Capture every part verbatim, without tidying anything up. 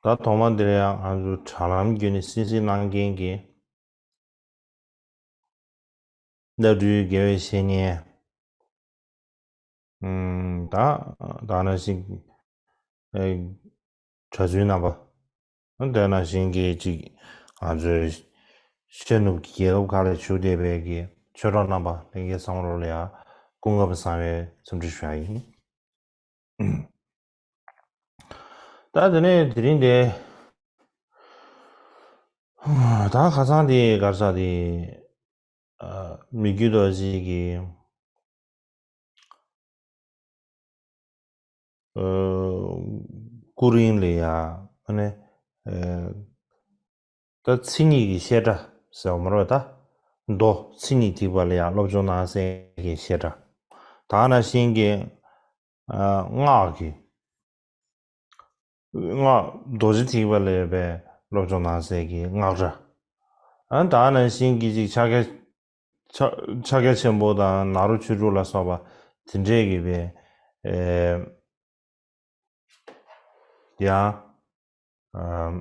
ད་ཐོག་མ་འདིར་ཡང་ང་ཚོ་དྲ་ལམ་བརྒྱུད་ནས་གསན་གཟིགས་གནང་མཁན་གྱི་བླ་སྤྲུལ་དགེ་བའི་བཤེས་གཉེན། ཨུམ། ད་ད་ནང་བཞིན་ཨེ་གྲྭ་བཙུན་རྣམ་པ། དེ་ནང་བཞིན་གྱི་ཅིག་ང་ཚོའི་ཤར་ནུབ་ཀྱི་རྒྱལ་ཁབ་ཁག་ལ་བཞུགས་བསྡད་པའི་གི་ཆོས་གྲོགས་རྣམ་པ་ལྷན་རྒྱས་ཚང་མ་ལོ་ལ་ཡང་སྐུ་ཁམས་བཟང་བའི་འཚམས་འདྲི་ཞུ་ཡ་ཡིན། ད་དེ་ནས་དེ་རིང་དེ། ད་ཁ་སང་དེ་གར་ས་དེ། ཨ། མི་བསྐྱོད་རྡོ་རྗེ་གི། ཨ། སྐུ་རིང་ལ་ཡ། ཨ་ནི། ཨ། ད་མཚན་ཉིད་ཀྱི་བཤད་གྲྭ་ཟེར་བ་མ་རེད་ད། མདོ་མཚན་ཉིད་ཐེག་པ་ལ་ཡང་སློབ་སྦྱོང་གནང་སའི་གི་བཤད་གྲྭ། ད་ནང་བཞིན་གྱི། ཨ། སྔགས་ཀྱི། སྔགས་རྡོ་རྗེ་ཐེག་པ་ལ་ཡོད་པའི་སློབ་སྦྱོང་གནང་སའི་གི་སྔགས་གྲྭ། ཨ། ད་ནང་བཞིན་གྱི་ཅིག་ཕྱག་རྒྱ། ཕྱག་ཕྱག་རྒྱ་ཆེན་པོ་དང་ནཱ་རོ་ཆོས་དྲུག་ལ་སོགས་པ་དེ་འདྲས་ཀྱི་བའི། ཨེ། ཡང་། ཨམ།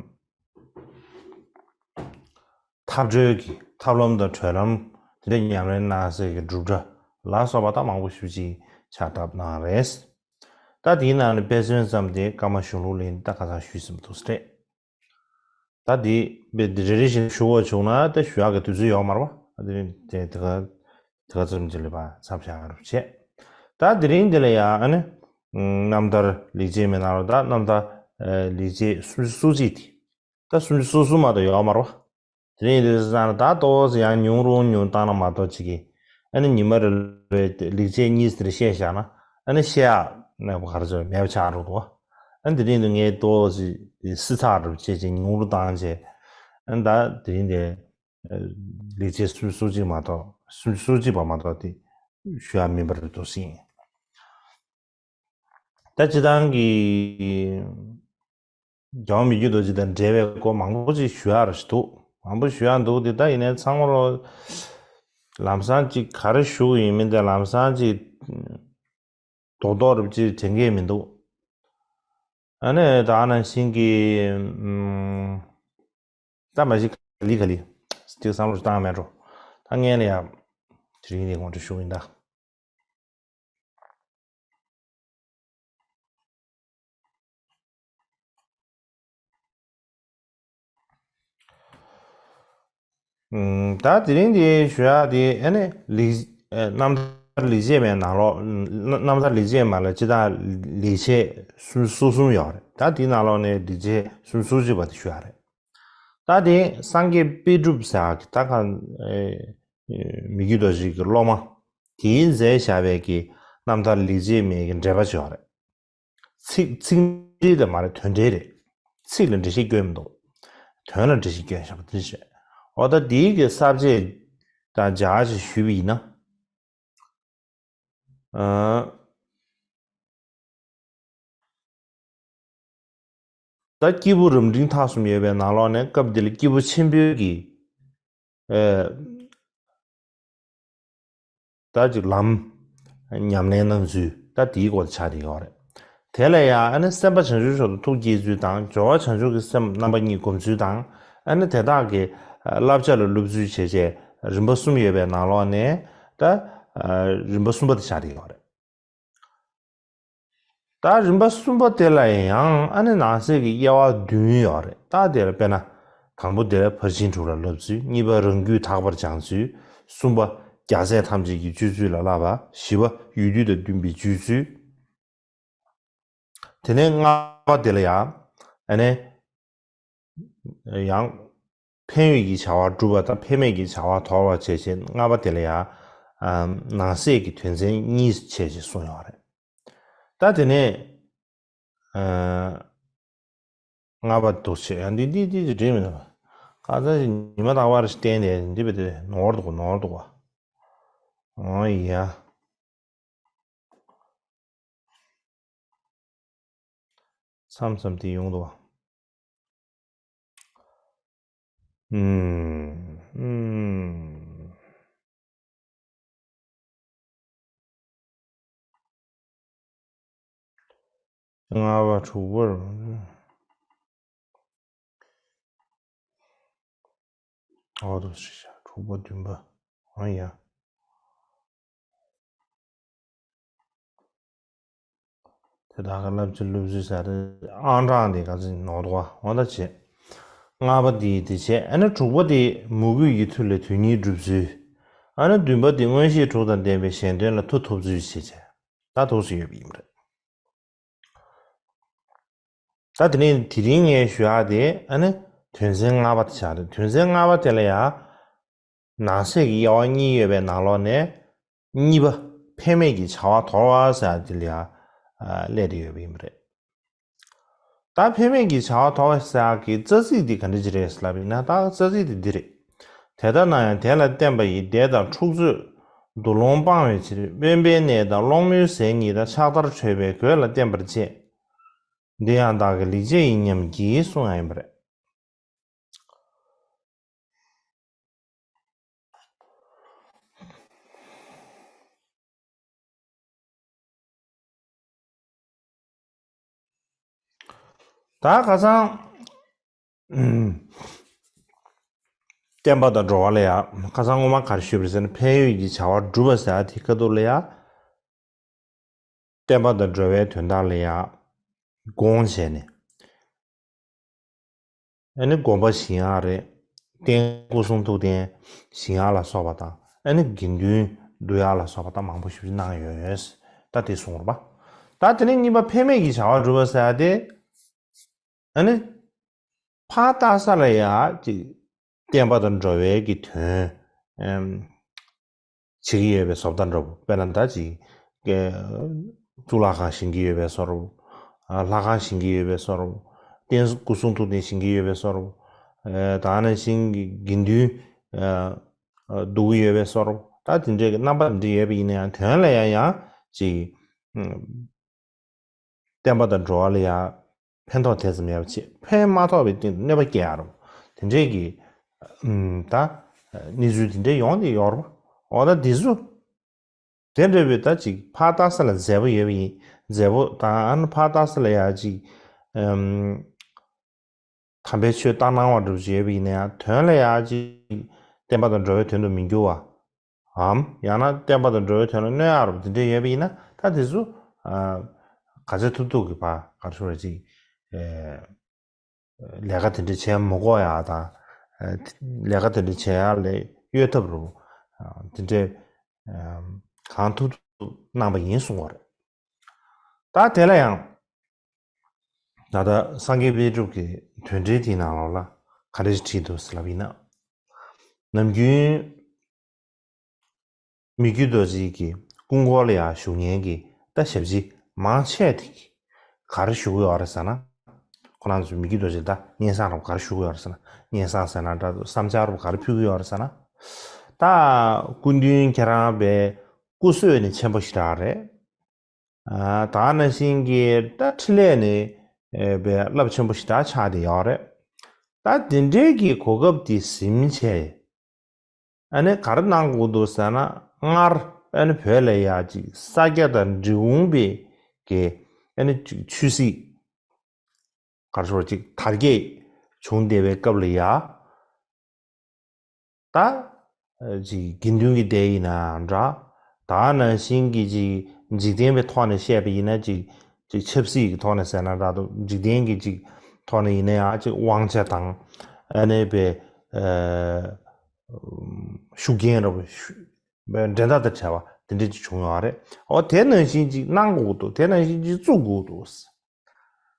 ཐབས་གྲོལ་གྱི་ཐབས་ལམ་དང་གྲོལ་ལམ་དེ་འདྲ་ཉམས་ལེན་གནང་སའི་གི་སྒྲུབ་གྲྭ་ལ་སོགས་པ་ད་མང་པོ་ཞེ་པོ་ཅིག་ཕྱག་བཏབ་གནང་རེད། ད་དེའི་ནང་ནས་དཔེ་མཚོན་ཙམ་དེ་ཀརྨ་གཞུང་ལུགས་ལ་ད་ཁ་སང་ཞུས་ཟིན་པ་འདུག་སེ་རེད། ད་དེ་དཔེ་རེ་རེ་བཞིན་ཞུ་དགོས་བྱུང་ན་ད་ཞུ་ཡག་གི་དུས་ཚོད་ཡོད་མ་རེད་པ། ད་དེ་རིང་དེ་དེ་ག་དེ་ག་ཙམ་གྱི་ལས་པ་མཚམས་བཞག་རུ་བྱས། ད་དེ་རིང་འདི་ལ་ཡང་ཨ་ནི། རྣམ་ཐར་ལེགས་བྱས་མའི་ནང་ལ་ད་རྣམ་ཐར་ལེགས་བྱས་སུམ་ཅུ་སོ་གཅིག་དེ། ད་སུམ་ཅུ་སོ་གསུམ་མ་གཏོགས་ཡོད་མ་རེད་པ། དེ་རིང་དུས་སུ་ད་ཏོག་ཙམ་ཡང་ཉུང་རུང་ཉུང་བཏང་ན་མ་གཏོགས་ཅིག་གིས། ཨ་ནི་ཉི་མ་རེ་རེ་ལེགས་བྱས་གཉིས་དེར་བཤད་བཞག་ན། ཨ་ནི་བཤད་ཡག་མེད་པ་ག་རེ་ཟེར་མེད་པ་ཆགས་འགྲོ་འདུག་ཨ་ནི་དེ་རིང་དུ་ངས་ཏོག་ཙམ་བསྲི་ཚགས་རུ་བྱས་བྱས་ཉུང་རུ་བཏང་བྱས། ཨ་ནི་ད་དེ་རིང་དེ་ལེགས་བྱས་སུམ་ཅུ་སོ་གཅིག་མ་གཏོགས་སུམ་ཅུ་སོ་གཅིག་པ་མ་གཏོགས་དེ་ཞུ་ཡག་མིན་པ་རེད་འདུག་ཟིན། ད་སྤྱིར་བཏང་གི་རྒྱལ་བ་མི་བསྐྱོད་རྡོ་རྗེ་དང་འབྲེལ་བའི་སྐོར་མང་པོ་ཅིག་ཞུ་ཡག་རེ་ཞིག་འདུག་མང་པོ་ཞུ་ཡག་འདུག་དེ་ད་ཡིན་ནའི་ཚང་མ་ལོ་ལམ་སང་ཅིག་ག་རེ་ཞུ་གི་ཡིན་མིན་དེ་ལམ་སང་ཅིག་རྡོག་རྡོག་རུ་ཅིག་དྲན་གི་མི་འདུག་ཨ་ནི་ད་ནང་བཞིན་གྱི་ཨམ། ད་མ་གཞི་ག་ལི་ག་ལི་ཅིག་བསམ་བློ་ཞིག་བཏང་མེད་འགྲོ། ད་ངས་ལ་ཡ་དེ་རིང་ནས་དགོངས་འགྲེལ་ཞུ་གི་ཡིན་ད། ཨུམ། ད་དེ་རིང་འདི་ཞུ་ཡག་དེ་ཨ་ནི་ལེགས། ཨེ། རྣམ་ཐར་ལེགས་བྱས་མའི་ནང་ལོགས། རྣམ་ཐར་ལེགས་བྱས་མ་ལ་སྤྱིར་བཏང་ལེགས་བྱས་སུམ་ཅུ་སོ་གསུམ་ཡོད་རེད། ད་དེའི་ནང་ལོགས་ནས་ལེགས་བྱས་སུམ་ཅུ་སོ་གཅིག་པ་དེ་ཞུ་ཡག་རེད། ད་དེ་སངས་རྒྱས་དཔལ་སྒྲུབ་ཟེར་ཡག་གི་ད་ག་ཨེ། མི་བསྐྱོད་རྡོ་རྗེ་གི་སློབ་མ་དེས་མཛད་བཞག་པའི་གི་རྣམ་ཐར་ལེགས་བྱས་མའི་གི་འགྲེལ་པ་ཅིག་ཡོད་རེད། ཚིག་ཚིག་འགྲེལ་དེ་མ་རེད། དོན་འགྲེལ་རེད། ཚིག་ལ་འགྲེལ་བཤད་སྐྱོན་མི་འདུག་དོན་ལ་འགྲེལ་བཤད་སྐྱོན་བཞག་པ་དེ་རེད། འོ་ད་དེའི་གི་ས་བཅད་དང་སྦྱར་ཞིག་ཞུས་པ་ཡིན་ན། ཨ། ད་སྐྱེས་བུ་རབ་འབྲིང་ཐ་གསུམ་ཡོད་པའི་ནང་ལོགས་ནས་སྐབས་འདི་ལ་སྐྱེས་བུ་ཆེན་པོའི་གི། ཨེ། ད་ཅིག་ལམ་ཉམས་ལེན་གནང་ཚུལ་ད་དེའི་སྐོར་ཆགས་བསྡད་ཡོད་རེད། དེ་ལ་ཡང་ཨ་ནི་སེམས་དཔའ་བྱང་ཆུབ་མཆོག་ཏུ་ཐུགས་བསྐྱེད་ཚུལ་དང་སྦྱོར་བ་བྱང་ཆུབ་ཀྱི་སེམས་རྣམ་པ་གཉིས་སྒོམ་ཚུལ་དང་། ཨ་ནི་དེ་དག་གི་བསླབ་བྱ་ལ་སློབ་ཚུལ་བྱས་བྱས་རིམ་པ་གསུམ་ཡོད་པའི་ནང་ལོགས་ནས་ད་རིམ་པ་གསུམ་པ་དེ་ཆགས་བསྡད་ཡོད་རེད། ད་རིམ་པ་གསུམ་པ་དེ་ལ་ཡང་ཨ་ནི་ནང་གསེས་ཀྱི་དབྱེ་བ་བདུན་ཡོད་རེད། ད་དེ་ལ་དཔེར་ན། དང་པོ་དེ་ལ་ཕར་ཕྱིན་དྲུག་ལ་བསླབ་ཚུལ། གཉིས་པ་རང་རྒྱུད་དག་པར་སྦྱང་ཚུལ། གསུམ་པ་རྒྱལ་སྲས་ཐམས་ཅད་ཀྱི་སྤྱོད་ཚུལ་ལ་བསླབ་པ། བཞི་པ་ཡུལ་དུས་དང་བསྟུན་པའི་སྤྱོད་ཚུལ། དེ་ནས་ལྔ་པ་དེ་ལ་ཡང་ཨ་ནི། ཡང་། ཕན་ཡོན་གྱི་བྱ་བ་སྒྲུབ་པ་དང་ཕན་མེད་ཀྱི་བྱ་བ་དོར་བ་བྱས་བྱས་ལྔ་པ་དེ་ལ་ཡང་། ཨ། ནང་གསེས་ཀྱི་དོན་ཚན་གཉིས་བྱས་བྱས་གསུངས་ཡོད་རེད། ད་དེ་ནས། ཨ། ལྔ་པ་འདུག་བྱས་ཡང་འདི་འདི་འདི་འདི་འདྲེས་མི་འདུག་ཁ་སང་ཞིག་ཉི་མ་རྟག་པར་བསྟན་ཏེ་འདི་བས་དེ་ནོར་འདུག་ནོར་འདུག་བ། ཨོ་ཡ། མཚམས་མཚམས་དེ་ཡོང་འདུག་བ། ཨུམ། ཨུམ། ལྔ་པ་དྲུག་པར། ཨོ་དོ་ཤི་ཤ་དྲུག་པ་བདུན་པ། ཨོ་ཡ། དེ་དག་གི་བསླབ་བྱ་སློབ་ཚུལ་ཟེར་ཏེ་ཨང་གྲངས་དེ་ག་ཚོད་ནོར་འདུག་བ། འོ་ད་བྱས། ལྔ་པ་དེ་དེ་བྱས། ཨ་ནི་དྲུག་པ་དེ་མོས་གུས་ཀྱི་མཐུ་ལས་དོན་གཉིས་འགྲུབ་ཚུལ། ཨ་ནི་བདུན་པ་དེ་མངོན་ཤེས་དྲུག་དང་ལྡན་པའི་གཞན་དོན་ལ་མཐུ་ཐོབ་ཚུལ་བྱས་བྱས། ད་ཐུགས་སུ་ཡོད་པ་ཡིན་པ་རེད། ད་དེ་ནས་དེ་རིང་ངས་ཞུ་ཡག་དེ་ཨ་ནི་དོན་ཚན་ལྔ་པ་དེ་ཆགས་རེད། དོན་ཚན་ལྔ་པ་དེ་ལ་ཡང་ནང་གསེས་ཀྱི་དབྱེ་བ་གཉིས་ཡོད་པའི་ནང་ལོགས་ནས་གཉིས་པ་ཕན་མེད་ཀྱི་བྱ་བ་དོར་བ་ཟེར་ཡག་དེ་ལ་ཡང་ཨ་སླེབས་བསྡད་ཡོད་པ་ཡིན་པ་རེད། ད་ཕན་མེད་ཀྱི་བྱ་བ་དོར་བ་ཟེར་ཡག་གི་རྩ་ཚིག་དེ་ག་འདྲ་ཅིག་རེད་ལབ་ཡིན་ན། ད་རྩ་ཚིག་དེ་འདི་རེད། དེ་ལྟ་ན་ཡང་དེ་ལ་བརྟེན་པ་ཡི་བདེ་དང་འཁྲུག་རྩོད་འདུ་ལོང་སྤང་བའི་ཕྱིར། དབེན་པའི་གནས་དང་སློང་མོའི་ཟས་གཉིས་དང་ཕྱག་དར་ཁྲོས་པའི་གོས་ལ་བརྟེན་པར་བྱེད། འདི་ཡང་བདག་གི་ལེགས་སྤྱད་ཡིན་སྙམ་བགྱིས་གསུང་ཡག་ཡིན་པ་རེད། ད་ཁ་སང་ཨུམ། བསྟན་པ་དང་འགྲོ་བ་ལ་ཡང་ཁ་སང་སྔོན་མ་ག་རེ་ཞུས་པ་རེད་ཟེར་ན། ཕན་ཡོན་གྱི་བྱ་བ་སྒྲུབ་པ་ཟེར་ཡག་དེ་ཁ་ཐུག་ལ་ཡང་བསྟན་པ་དང་འགྲོ་བའི་དོན་དག་ལ་ཡང་དགོངས་བྱས་ནས། ཨ་ནི་སྒོམ་པ་བཞེངས་ཡག་རེད། རྟེན་སྐུ་གསུང་ཐུགས་རྟེན་བཞེངས་ཡག་ལ་སོགས་པ་དང་། ཨ་ནི་དགེ་འདུན་བསྡུ་ཡག་ལ་སོགས་པ་དང་མང་པོ་ཞིག་གནང་ཡོད། ད་དེ་གསུངས་རེད་པ། ད་དེ་ནས་གཉིས་པ་ཕན་མེད་ཀྱི་བྱ་བ་སྒྲུབ་པ་ཟེར་ཡག་དེ། ཨ་ནི་ཕར་ལྟ་ས་ལ་ཡང་ཅིག་བསྟན་པ་དང་འགྲོ་བའི་གི་དོན་ཨམ་བྱེད་ཀྱི་ཡོད་པའི་བཟོ་ལྟ་འདྲ་པོ། དཔེར་ན་ད་ཅིག་གི་གཙུག་ལག་ཁང་བཞེངས་ཀྱི་ཡོད་པའི་བཟོ་འདྲ་པོ། ཨ་ལྷ་ཁང་བཞེངས་ཀྱི་ཡོད་པའི་བཟོ་འདྲ་པོ། རྟེན་སྐུ་གསུང་ཐུགས་རྟེན་བཞེངས་ཀྱི་ཡོད་པའི་བཟོ་འདྲ་པོ། ཨ་ད་ནང་བཞིན་གྱི་དགེ་འདུན་ཨ་ཨ་བསྡུ་གི་ཡོད་པའི་བཟོ་འདྲ་པོ། ད་དེ་འདྲའི་གི་རྣམ་པ་འདི་ཡོད་པ་ཡིན་ན་ཡང་དོན་ལ་ཡང་ཡང་ཅིག་ཨམ། བསྟན་པ་དང་འགྲོ་བ་ལ་ཡང་ཕན་ཐོགས་དེ་ཙམ་ཡོད་པ་བྱེད། ཕན་མ་ཐོགས་པའི་སྟེང་དུ་གནོད་པ་སྐྱེལ་ཡག་རུ། དེ་འདྲའི་གི་ཨུམ། ད་གནས་ཚུལ་དེ་འདྲའི་ཡོང་དེ་ཡོད་རེད་པ། འོ་ད་དེ་ཚོ་དེ་འདྲ་བའི་ད་ཅིག་ཕར་ལྟ་ས་ལ་མཛེས་པོ་ཡོད་པ་ཡིན། མཛེས་པོ་དང་ཨ་ནི་ཕར་ལྟ་ས་ལ་ཡང་ཅིག་ཨུམ། དམ་པའི་ཆོས་ལྟར་སྣང་བ་འདྲ་པོ་ཅིག་ཡོད་པ་ཡིན་ན་ཡང་དོན་ལ་ཡང་ཅིག་བསྟན་པ་དང་འགྲོ་བའི་དོན་དུ་མི་འགྱུར་བའམ། ཡང་ན་བསྟན་པ་དང་འགྲོ་བའི་དོན་ལ་གནོད་ཡག་རུ་དེ་འདྲ་ཡོད་པ་ཡིན་ན། ད་དེ་ཚོ་ཨ་ག་ཚོད་ཐུབ་ཐུབ་ཀྱིས་ཕར་ག་རེ་ཟེར་དགོས་རེད། ཅིག་ཨེ་ལས་ཀ་དེ་འདྲ་བྱེད་མི་དགོས་ཡག་དང་། ཨེ་ལས་ཀ་དེ་འདྲ་བྱེད་ཡག་ལས་གཡོལ་ཐབས་རུ་ཨ་དེ་འདྲ་ཨ་གང་ཐུབ་ཐུབ་གནང་པ་ཡིན་གསུང་བ་རེད། ད་དེ་ལ་ཡང་ད་ལྟ་སངས་རྒྱས་པཎ་གྲུབ་ཀྱི་དོན་འགྲེལ་དེའི་ནང་ལོགས་ལ་ག་རེ་བྲིས་འདུག་ཟེར་ལབ་ཡིན་ན། ནམ་རྒྱུན་མི་བསྐྱོད་རྡོ་རྗེ་གི་སྐུ་འཁོར་ལ་ཡང་བཞུགས་མཁན་གྱི་ད་ཞབས་ཕྱི་མང་ཆེ་དེ་གིས་ག་རེ་ཞུ་གི་ཡོད་རེད་ཟེར་ན། ཁོ་རང་ཚོས་མི་བསྐྱོད་རྡོ་རྗེ་ད་སྙན་སེང་རུ་ག་རེ་ཞུ་གི་ཡོད་རེད་ཟེར་ན། སྙན་སེང་ཟེར་ན་འདྲ་འདུག་བསམ་འཆར་རུ་ག་རེ་ཕུལ་གི་ཡོད་རེད་ཟེར་ན། ད་སྐུ་མདུན་ཁྱེད་རང་པའི་སྐུ་བསོད་ནི་ཆེན་པོ་ཞེ་དྲག་རེད། ཨ་ད་ནང་བཞིན་གྱི་ད་འཕྲིན་ལས་ནི་ཨེ་པའི་རླབས་ཆེན་པོ་ཞེ་དྲག་ཆགས་བསྡད་ཡོད་རེད། ད་དེ་འདྲའི་གི་གོ་སྐབས་དེ་ཟིན་བྱས། ཨ་ནི་ག་རེ་གནང་དགོས་འདུག་ཟེར་ན། སྔར་ཨ་ནི་བོད་ལ་ཡ་ཅིག་ས་སྐྱ་དང་འབྲི་གུང་པའི་གི་ཨ་ནི་ཅིག་ཆོས་སྲིད་ག་རེ་ཟེར་ཅིག་དར་རྒྱས་བྱུང་བསྡད་པའི་སྐབས་ལ་ཡ། ད་ཅིག་དགེ་འདུན་གྱི་སྡེ་ཡིན་ན་འདྲ། ད་ནང་བཞིན་གྱི་ཅིག་འཇིག་རྟེན་པའི་ཐོག་ནས་བཤད་པ་ཡིན་ན་ཅིག་ཅིག་ཆབ་སྲིད་ཀྱི་ཐོག་ནས་ཟེར་ན་འདྲ་འདུག་འཇིག་རྟེན་གྱི་ཅིག་ཐོག་ནས་ཡིན་ན་ཡང་ཅིག་དབང་ཆ་དང་། ཨ་ནི་པའི་ཨ་ཤུགས་རྐྱེན་འདྲ་པོ་ཤུ་འགྲན་ཟླ་དང་བྲལ་བ་དེ་འདྲ་ཅིག་བྱུང་ཡོད་རེད། འོ་དེ་ནང་བཞིན་ཅིག་གནང་དགོས་འདུག་དེ་ནང་བཞིན་ཅིག་བཙུགས་དགོས་འདུག་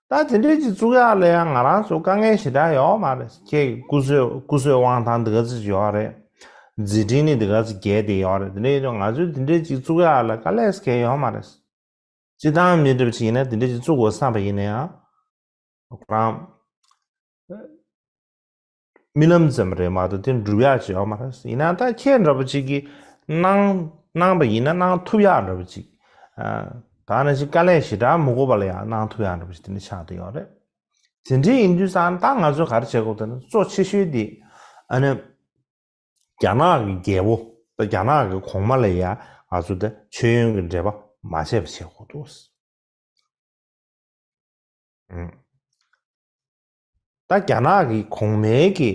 ད་དེ་འདྲའི་ཅིག་བཙུགས་ཡག་ལ་ཡང་ང་རང་ཚོ་དཀའ་ངལ་ཞེ་དྲག་ཡོད་མ་རེད། ཁྱེད་ཀྱི་སྐུ་བསོད་སྐུ་བསོད་དབང་ཐང་འདི་ག་ཚོད་ཅིག་ཡོད་རེད། མཛད་འཕྲིན་ནི་འདི་ག་ཚོད་རྒྱས་བསྡད་ཡོད་རེད། དེ་འདྲ་ཡིན་དུས་ང་ཚོས་དེ་འདྲའི་ཅིག་བཙུགས་ཡག་ལ་དཀའ་ལས་ཁག་ཡོད་མ་རེད། སྤྱིར་བཏང་མི་འདྲ་པོ་ཅིག་ཡིན་ན་དེ་འདྲ་ཅིག་བཙུགས་དགོས་བསམ་པ་ཡིན་ན་ཡང་། ཁོ་རང་རྨི་ལམ་ཙམ་རེད་མ་གཏོགས་དེ་འགྲུབ་ཡག་ཅིག་ཡོད་མ་རེད། ཡིན་ན་ད་ཁྱེད་འདྲ་པོ་ཅིག་གིས་གནང་གནང་པ་ཡིན་ན་གནང་ཐུབ་ཡག་འདྲ་པོ་ཅིག་ཨ་ད་ནང་བཞིན་དཀའ་ལས་ཞེ་དྲག་མི་དགོས་པ་ལ་ཡང་གནང་ཐུབ་ཡག་འདྲ་པོ་ཅིག་དེ་འདྲ་ཆགས་བསྡད་ཡོད་རེད། དེ་འདྲ་ཡིན་དུས་ཙང་ད་ང་ཚོས་ག་རེ་བྱེད་དགོས་འདུག་ན། གཙོ་ཆེ་ཤོས་དེ་ཨ་ནི་རྒྱ་ནག་གི་རྒྱལ་པོ་དང་རྒྱ་ནག་གི་གོང་མ་ལ་ཡང་ང་ཚོ་ད་མཆོད་ཡོན་གྱི་འབྲེལ་བ་མ་བྱས་པ་བྱེད་དགོས་འདུག་ཨུམ། ད་རྒྱ་ནག་གི་གོང་མའི་གི་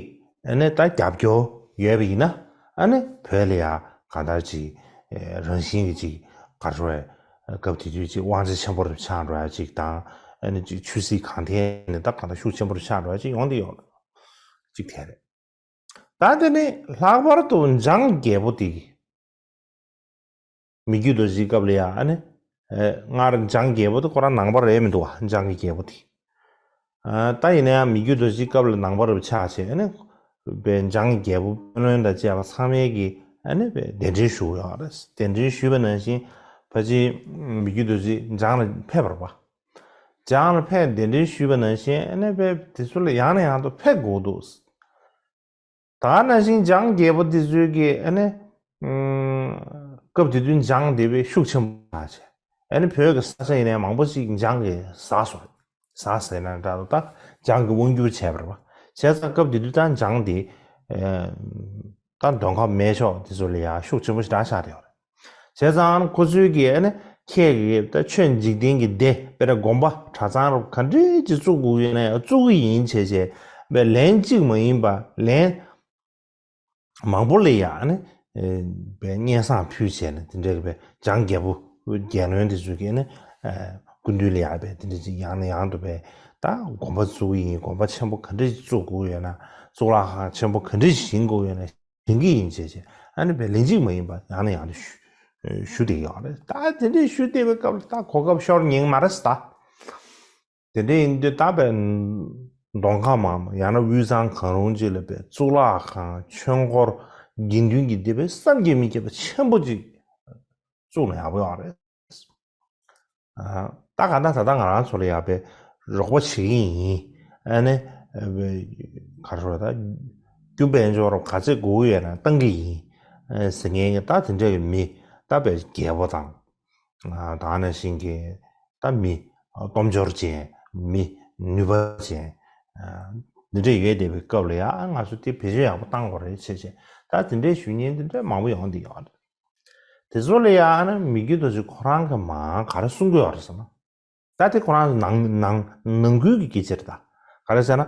ཨ་ནི་ད་རྒྱབ་སྐྱོར་ ཡོད་པ་ཡིན་ན། ཨ་ནི་བོད་ལ་ཡ་གང་ལྟར་ཅིག་ཨེ་རང་བཞིན་གྱི་ཅིག་ག་རེ་ཟེར། སྐབས་དེ་དུས་ཅིག་དབང་ཆ་ཆེན་པོ་རུ་ཆགས་འགྲོ་ཡ་ཅིག་དང་། ཨ་ནི་ཅིག་ཆོས་སྲིད་གང་ཐད་ནས་ད་གང་ལྟར་ཤུགས་ཆེན་པོ་རུ་ཆགས་འགྲོ་ཡ་ཅིག་ཡོང་གི་ཡོད་ཅིག་དེ་རེད། ད་དེ་ནས་ལྷག་པར་དུ་འཇང་རྒྱལ་པོ་དེ། མི་བསྐྱོད་རྡོ་རྗེའི་སྐབས་ལ་ཡང་ཨ་ནི། ཨེ་སྔར་འཇང་རྒྱལ་པོ་དེ་ཁོ་རང་ནང་པ་རེད་མི་འདུག་བ། འཇང་གི་རྒྱལ་པོ་དེ། ཨ་ད་ཡིན་ན་ཡང་མི་བསྐྱོད་རྡོ་རྗེའི་སྐབས་ལ་ནང་པ་རུ་ཆགས་བྱས། ཨ་ནི་པའི་འཇང་གི་རྒྱལ་པོ་དཔོན་བློན་དང་བཅས་པ་ཚང་མས་ཀྱིས་ཨ་ནི་པའི་གདན་འདྲེན་ཞུ་གི་ཡོད་རེད། གདན་འདྲེན་ཞུས་པ་ནང་བཞིན་ཕལ་ཆེར་མི་བསྐྱོད་རྡོ་རྗེ་འཇང་ལ་ཕེབས་པ་རེད་པ། འཇང་ལ་ཕེབས་གདན་འདྲེན་ཞུས་པ་ནང་བཞིན་ཨ་ནི་པའི་དེ་ཚོ་ལ་ཡང་ནས་ཡང་དུ་ཕེབས་དགོས་འདུག། ད་ག་ནང་བཞིན་འཇང་རྒྱལ་པོ་འདི་ཚོས་ཀྱིས་ཨ་ནི། ཨུམ། སྐབས་དེ་དུས་འཇང་དེ་བས་ཤུགས་ཆེན་པོ་ཆགས་བྱས། ཨ་ནི་བོད་ཀྱི་ས་ཆ་ཡིན་ནའི་མང་པོ་ཞིག་འཇང་གིས་ཟ་སོང་། ཟ་ཟེར་ན་འདྲ་འདུག། ད་འཇང་གིས་དབང་བསྒྱུར་བྱས་པ་རེད་པ། བྱས་ཙང་སྐབས་དེ་དུས་ད་འཇང་དེ། ཨེ། ད་མདོ་ཁམས་སྨད་ཕྱོགས་དེ་ཚོ་ལ་ཡང་ཤུགས་ཆེན་པོ་ཞེ་དྲག་ཆགས་བསྡད་ཡོད་རེད། བྱས་ཙང་ཁོ་ཚོས་ཀྱིས་ཨ་ནི་ཁྱེད་ཀྱིས་ད་ཆོས་འཇིག་རྟེན་གྱི་སྡེ། དཔེར་ན་དགོན་པ་གྲྭ་ཚང་རུ་ག་འདྲས་ཅིག་བཙུགས་དགོས་ཡོད་ན་ཡང་བཙུགས་ཀྱི་ཡིན་བྱས་བྱས། པའི་ལན་གཅིག་མ་ཡིན་པ་ལན་མང་པོ་ལ་ཡང་ཨ་ནི། ཨེ། པའི་སྙན་སེང་ཕུལ་བྱས་ནས་དེ་འདྲའི་པའི་འཇང་རྒྱལ་པོ་རྒྱལ་བློན་དེ་ཚོས་ཀྱིས་ཨ་ནི། ཨེ། སྐུ་མདུན་ལ་ཡང་པའི་དེ་འདྲ་ཅིག་ཡང་ནས་ཡང་དུ་པའི་ད་དགོན་པ་བཙུགས་ཀྱི་ཡིན། དགོན་པ་ཆེན་པོ་ག་འདྲས་ཅིག་བཙུགས་དགོས་ཡོད་ན། གཙུག་ལག་ཁང་ཆེན་པོ་ག་འདྲས་ཅིག་བཞེངས་དགོས་ཡོད་ན། དེང་གི་ཡིན་བྱས་བྱས་ཨ་ནི་པའི་ལན་གཅིག་མ་ཡིན་པ་ཡང་ནས་ཡང་དུ་ཞུ་ཞུ་བསྡད་ཡོད་རེད། ད་དེ་འདྲའི་ཞུ་བསྡད་པའི་སྐབས་ལ་ད་གོ་སྐབས་ཤོར་ཉན་མ་རེད་ད། དེ་འདྲ་ཡིན་དུས་ད་པའི་མདོ་ཁམས་མ་ཡང་ན་དབུས་གཙང་གང་རུང་ཅིག་ལ་པའི་གཙུག་ལག་ཁང་ཆོས་འཁོར་དགེ་འདུན་གྱི་སྡེ་པའི་བསམ་གྱིས་མི་ཁྱབ་པ་ཆེན་པོ་ཅིག་བཙུགས་ན་ཡག་པོ་ཡོད་རེད། ད་ག་ད་ད་ལྟ་ང་རང་ཚོ་ལ་ཡག་པའི་རོགས་པ་བྱེད་ཀྱི་ཡིན། ཨ་ནི། ག་རེ་ཟེར། ད་རྒྱུ་དཔལ་འབྱོར་ག་ཚད་དགོས་ཡོད་ན་བཏང་གི་ཡིན་ཟེར་མཁན་གྱི་ད་དེ་འདྲ་གི་མི། ད་པའི་རྒྱལ་པོ་དང་། ད་ནང་བཞིན་གྱི་ད་མི་སྟོབས་འབྱོར་ཅན། མི་ནུས་པ་ཅན། འདི་འདྲ་ཡོད་བསྡད་པའི་སྐབས་ལ་ཡང་ང་ཚོ་དེ་བེད་སྤྱོད་ཡག་པོ་བཏང་དགོས་རེད་བྱས་བྱས། ད་དེ་འདྲའི་ཞུ་མཁན་དེ་འདྲ་མང་པོ་ཡོང་བསྡད་ཡོད་རེད། དེ་ཚོ་ལ་ཡང་ཨ་ནི་མི་བསྐྱོད་རྡོ་རྗེ་ཁོ་རང་གིས་མར་ག་རེ་གསུང་གི་ཡོད་རེད་ཟེར་ན། ད་དེ་ཁོ་རང་ནང་ནང་ནང་ཁུལ་གྱི་སྐད་ཆ་རེད་ད། ག་རེ་ཟེར་ན།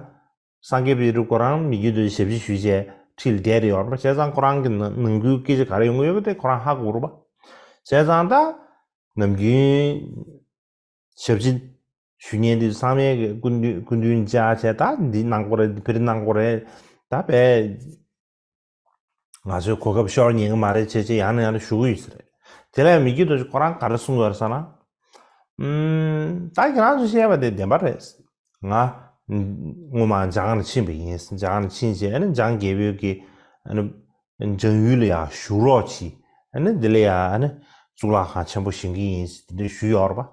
སངས་རྒྱས་པ་ཡུལ་དུ་ཁོ་རང་མི་བསྐྱོད་རྡོ་རྗེ་ཞབས་ཕྱི་ཞུས་བྱས་ཁྲིད་ལ་བསྡད་དེ་ཡོད་རེད་པ། བྱས་ཙང་ཁོ་རང་གི་ནང་ནང་ཁུལ་སྐད་ཆ་ག་རེ་ཡོང་གི་ཡོད་པ་དེ་ཁོ་རང་ཧ་གོ་རེད་པ། བྱས་ཙང་ད་ནམ་རྒྱུན་ཞབས་ཕྱི་ཞུ་མཁན་དེ་ཚང་མས་ཀྱི་སྐུ་མདུན་སྐུ་མདུན་བཅར་བྱས། ད་འདི་གནང་དགོས་རེད། འདི་ཕེར་གནང་དགོས་རེད། ད་པས། ང་ཚོའི་གོ་སྐབས་ཤོར་ཉན་གྱི་མ་རེད་བྱས་བྱས་ཡང་ནས་ཡང་དུ་ཞུ་གི་ཡོད་ས་རེད། དེ་ལ་ཡང་མི་བསྐྱོད་རྡོ་རྗེ་ཁོ་རང་ག་རེ་གསུངས་ཡོད་རེད་ཟེར་ན། ཨུམ། ད་ཁྱེད་རང་ཚོས་བཤད་པ་དེ་བདེན་པ་རེད། ང་སྔོན་མ་འཇང་ལ་ཕྱིན་པ་ཡིན། འཇང་ལ་ཕྱིན་བྱས་ཨ་ནི་འཇང་རྒྱལ་པོའི་གི་ཨ་ནི་འཇང་ཡུལ་ལ་ཡང་བཞུགས་རོགས་གྱིས། ཨ་ནི་འདི་ལ་ཡང་ཨ་ནི་གཙུག་ལག་ཁང་ཆེན་པོ་བཞེངས་ཀྱི་ཡིན་ཟེར་དེ་འདྲ་ཞུས་ཡོད་རེད་པ།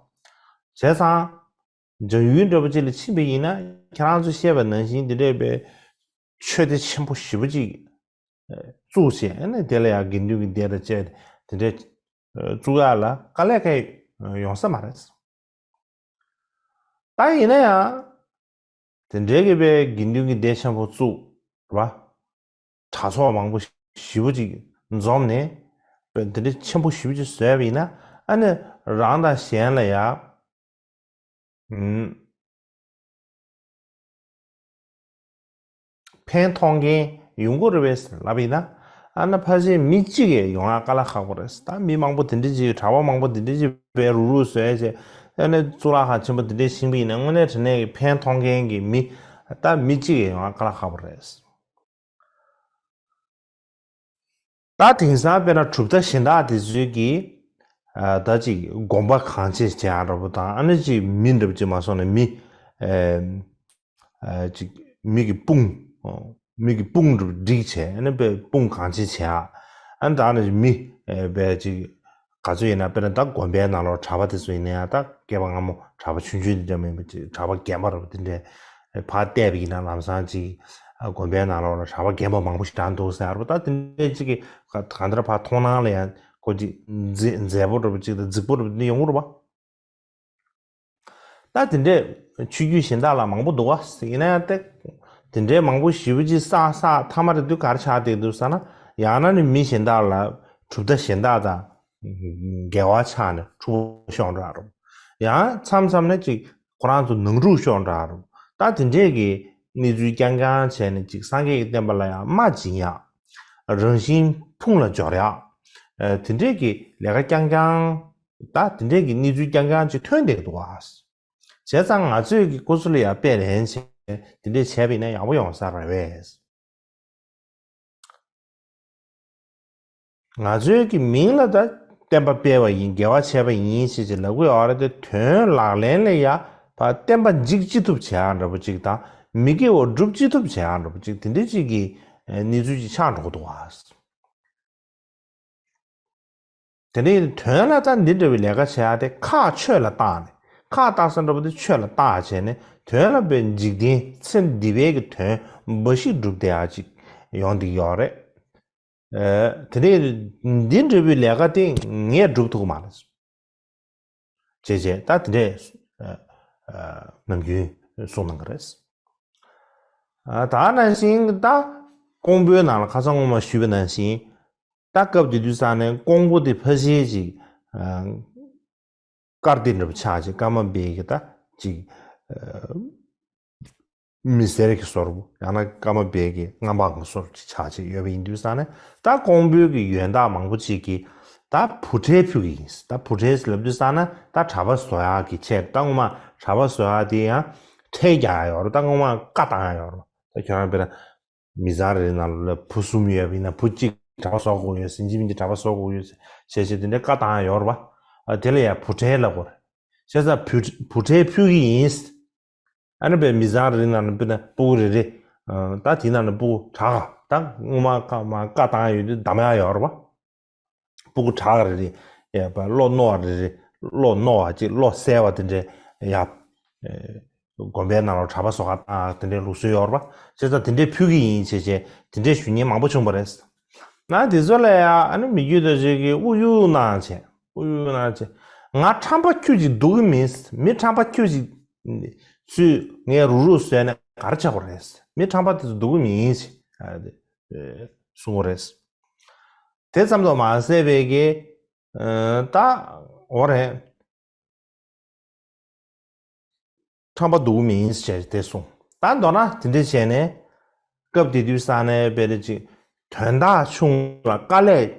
བྱས་ཙང་འཇང་ཡུལ་འདྲ་པོ་ཅིག་ལ་ཕྱིན་པ་ཡིན་ན་ཁྱེད་རང་ཚོས་བཤད་པ་ནང་བཞིན་འདི་འདྲའི་པའི་ཆོས་སྡེ་ཆེན་པོ་ཞེ་པོ་ཅིག་བཙུགས་བྱས། ཨ་ནི་དེ་ལ་ཡང་དགེ་འདུན་གྱི་སྡེ་དང་བཅས་དེ་འདྲའི་བཙུགས་ཡག་ལ་དཀའ་ལས་ཁག་ཡོང་ས་མ་རེད། ད་ཡིན་ན་ཡང་དེ་འདྲའི་གི་པའི་དགེ་འདུན་གྱི་སྡེ་ཆེན་པོ་བཙུགས་རེད་པ། གྲྭ་ཚོགས་མང་པོ་ཞེ་པོ་ཅིག་འཛོམས་ནས་པའི་དེ་འདྲའི་ཆེན་པོ་ཞེ་པོ་ཅིག་བཟོས་པ་ཡིན་ན། ཨ་ནི་རང་དང་གཞན་ལ་ཡང་ཨུམ། ཕན་ཐོགས་མཁན་ཡོང་གི་རེད་པས་ལབ་ཡིན་ན། ཨ་ནི་ཕལ་ཆེར་མི་གཅིག་གིས་ཡོང་ཡག་དཀའ་ལས་ཁག་པོ་རེད། ད་མི་མང་པོ་དེ་འདྲ་ཅིག་གྲྭ་པ་མང་པོ་དེ་འདྲ་ཅིག་པའི་རུག་རུག་བཟོས་བྱས། ཨ་ནི་གཙུག་ལག་ཁང་ཆེན་པོ་དེ་འདྲ་བཞེངས་པ་ཡིན་ན་དངོས་གནས་དྲང་གནས་ཀྱི་ཕན་ཐོགས་མཁན་གྱི་མི་ད་མི་གཅིག་གིས་ཡོང་ཡག་དཀའ་ལས་ཁག་པོ་རེད། ད་དེང་སང་དཔེར་ན་གྲུབ་མཐའ་གཞན་དག་དེ་ཚོའི་གི་ཨ་ད་ཅིག་དགོན་པ་གང་ཆེ་བྱེད་ཡག་འདྲ་པོ་དང་། ཨ་ནི་ཅིག་མི་འདྲ་པོ་ཅིག་མ་སོང་ནས་མི་ཨ་ཨ་ཅིག་མི་གི་དཔུང་མི་གི་དཔུང་འདྲ་པོ་སྒྲིག་བྱས། ཨ་ནི་པའི་དཔུང་གང་ཆེ་བྱེད་ཡག་ཨ་ནི་ད་ནི་མི་ཨ་པའི་ཅིག་ག་ཚོད་ཡིན་ན། དཔེར་ན་ད་དགོན་པའི་ནང་ལོགས་གྲྭ་པ་དེ་ཚོ་ཡིན་ན་ཡང་། ད་སྐྱེས་པ་སྔ་མོ་གྲྭ་པ་ཆུང་ཆུང་དེ་འདྲ་མིན་པ་ཅིག་གྲྭ་པ་རྒན་པ་རུ་དེ་འདྲས་ཕར་བལྟས་པ་ཡིན་ན་ལམ་སང་ཅིག་དགོན་པའི་ནང་ལོགས་ལ་གྲྭ་པ་རྒན་པ་མང་པོ་ཞིག་གྲྭ་འདུག་ཟེར་བ། ད་དེ་འདྲས་ཅིག་གི་ག་གང་ལྟར་ཕར་མཐོང་སྣང་ལ་ཡང་ཁོ་ཅིག་མཛེས་མཛེས་པོ་འདྲ་པོ་ཅིག་དང་རྫིག་པོ་འདྲ་པོ་དེ་འདྲ་ཡོང་གི་རེད་པ། ད་དེ་འདྲས་ཆོས་བརྒྱུད་གཞན་དག་ལ་མང་པོ་འདུག་བ། ཡིན་ན་ཡང་ཏེ་དེ་འདྲའི་མང་པོ་ཞེ་པོ་ཅིག་བསགས་བསགས་མཐའ་མ་རེད་དུས་ག་རེ་ཆགས་བསྡད་འདུག་ཟེར་ན། ཡང་ན་ནི་མི་གཞན་དག་ལ་གྲུབ་མཐའ་གཞན་དག་དང་འགལ་བ་ཆགས་ནས་འཁྲུག་པ་ཤོར་འགྲོ་ཡ་རེད། ཡང་མཚམས་མཚམས་ནས་ཅིག་ཁོ་རང་ཚོ་ནང་འཁྲུག་ཤོར་འགྲོ་ཡ་རེད། ད་དེ་འདྲས་ཀྱི་གནས་ཚུལ་རྐྱང་རྐྱང་བྱས་ནས་ཅིག་སངས་རྒྱས་ཀྱི་བསྟན་པ་ལ་ཡང་རྨ་འབྱིན་ཡག་རང་བཞིན་ཕུང་ལ་སྦྱོར་ཡག་དེ་འདྲས་ཀྱི་ལས་ཀ་རྐྱང་རྐྱང་། ད་དེ་འདྲས་ཀྱི་གནས་ཚུལ་རྐྱང་རྐྱང་ཅིག་ཐོན་བསྡད་འདུག་ཨ། བྱས་ཙང་ང་ཚོས་ཀྱི་སྐུ་ཚེ་ལ་ཡང་དཔེ་ལེན་བྱས་དེ་འདྲས་བྱས་པ་ཡིན་ན་ཡག་པོ་ཡོང་ས་རེད་པས། ང་ཚོའི་གི་མིང་ལ་ད་བསྟན་པ་སྤེལ་བ་ཡིན། དགེ་བ་བྱས་པ་ཡིན་ཞེས་ཀྱི་ལབ་གི་ཡོད་རེད་དེ། དོན་ལག་ལེན་ལ་ཡ་ཕ་བསྟན་པ་འཇིག་ཅི་ཐུབ་བྱེད་ཡག་འདྲ་པོ་ཅིག་དང་། མི་དགེ་བ་སྒྲུབ་ཅི་ཐུབ་བྱེད་ཡག་འདྲ་པོ་ཅིག་དེ་འདྲ་ཅིག་གི་གནས་ཚུལ་ཅིག་ཆགས་འགྲོ་གི་འདུག་བ། དེ་ནས་དོན་ལ་ད་འདི་འདྲ་བའི་ལས་ཀ་བྱེད་ཡག་དེ་ཁག་ཆོས་ལ་བཏགས་ནས། ཁག་བཏགས་ས་འདྲ་པོ་དེ་ཆོས་ལ་བཏགས་བྱས་ནས། དོན་ལ་བའི་འཇིག་རྟེན་ཚེ་འདི་པའི་གི་དོན་འབའ་ཞིག་སྒྲུབ་བསྡད་ཡག་ཅིག་ཡོང་བསྡད་ཡོད་རེད། ཨ། དེ་ནས་འདི་འདྲ་བའི་ལས་ཀ་དེ་ངས་སྒྲུབ་ཐུབ་ཀྱི་མ་རེད། བྱས་བྱས་ད་དེ་འདྲས་ཨ་ཨ་ནམ་རྒྱུན་གསུངས་གནང་གི་རེད། ཨ། ད་ནང་བཞིན་ད་ཀོང་པོའི་ནང་ལ་ཁ་སང་སྔོན་མ་ཞུས་པ་ནང་བཞིན། ད་སྐབས་དེ་དུས་ས་ནས་ཀོང་པོ་དེ་ཕལ་ཆེར་ཅིག་ཨ་དཀར་དེ་འདྲ་པོ་ཆགས་ཅིག་ཀརྨ་པའི་གི་ད་ཅིག་ཨ་མི་སེར་གྱི་བཟོ་འདྲ་པོ། ཡང་ན་ཀརྨ་པའི་གི་མངའ་འབངས་ཀྱི་བཟོ་འདྲ་པོ་ཅིག་ཆགས་ཅིག་ཡོད་པ་ཡིན་དུས་ས་ནས། ད་ཀོང་པོའི་གི་ཡོན་བདག་མང་པོ་ཅིག་གིས་ད་བུ་ཁྲལ་ཕུལ་གི་ཡིན། ད་བུ་ཁྲལ་ལབ་དུས་ས་ན་ད་གྲྭ་པ་བཟོ་ཡག་གི་ཆེད། ད་སྔོན་མ་གྲྭ་པ་བཟོ་ཡག་དེ་ཡང་ཁྲལ་རྒྱག་ཡག་ཡོད་རེད། ད་སྔོན་མ་བཀའ་བཏང་ཡག་ཡོད་རེད། ད་ཁྱོད་རང་དཔེར་ན་མི་ཚང་རེ་རེ་ནང་ལ་བུ་གསུམ་ཡོད་པ་ཡིན་ན་བུ་གཅིག་གྲྭ་པ་བཟོ་དགོས་ཡོད། ཟིན་གྱི་མིན་གྱི་གྲྭ་པ་བཟོ་དགོས་ཡོད་ཟེར་བྱས་དེ་འདྲའི་བཀའ་བཏང་ཡག་ཡོད་རེད་པ། ཨ། དེ་ལ་ཡང་བུ་ཁྲལ་ལབ་དགོས་རེད། བྱས་ཙང་བུ་བུ་ཁྲལ་ཕུལ་གི་ཡིན། ཨ་ནི་དཔེ་མི་ཚང་རེ་རེ་ནང་ལ་དཔེར་ན་སྤུ་གུ་རེ་རེ། ཨ། ད་དེའི་ནང་ལ་སྤུ་གུ་དྲག་ག་ད་སྔོན་མ་བཀའ་མ་བཀའ་བཏང་ཡག་ཡོད་དུས་གདམ་ཡག་ཡོད་རེད་པ། སྤུ་གུ་དྲག་ག་རེ་རེ། ཡ། བློ་རྣོ་བ་རེ་རེ། བློ་རྣོ་བ་ཅིག་བློ་གསལ་བ་དེ་འདྲའི། ཡ། ཨེ། དགོན་པའི་ནང་ལ་གྲྭ་པ་བཟོ་ག་བཏང་དེ་འདྲའི་ལུགས་སྲོལ་ཡོད་རེད་པ། བྱས་ཙང་དེ་འདྲའི་ཕུལ་གི་ཡིན་བྱས་བྱས་དེ་འདྲའི་ཞུ་མཁན་མང་པོ་བྱུང་བ་རེད། ན་དེ་ཚོ་ལ་ཡ་ཨ་ནི་མི་རྒྱུད་དང་ཅིག་གིས་དབུགས་དབྱུང་གནང་བྱས། དབུགས་དབྱུང་གནང་བྱས། ང་ཁྲམ་པ་ཁྱོད་ཅིག་སྡུག་གི་མིན། མི་ཁྲམ་པ་ཁྱོད་ཅིག་ཚུར་ངས་རུག་རུག་བཟོས་ནས་ག་རེ་བྱ་དགོས་རེད། མི་ཁྲམ་པ་དེ་ཚོ་སྡུག་གི་མིན་ཞེས་གསུང་གི་རེད། དེ་ཙམ་དུ་མ་ཟད་པའི་གི། ཨ། ད་འོ་རེད། ཁྲམ་པ་སྡུག་མིན་ཞེས་དེ་གསུངས། ད་མདོར་ན་དེ་འདྲ་བྱས་ནས་སྐབས་དེ་དུས་ས་ནས་དཔེར་ན་ཅིག་དོན་དག་ཆུང་ལ་དཀའ་ལས་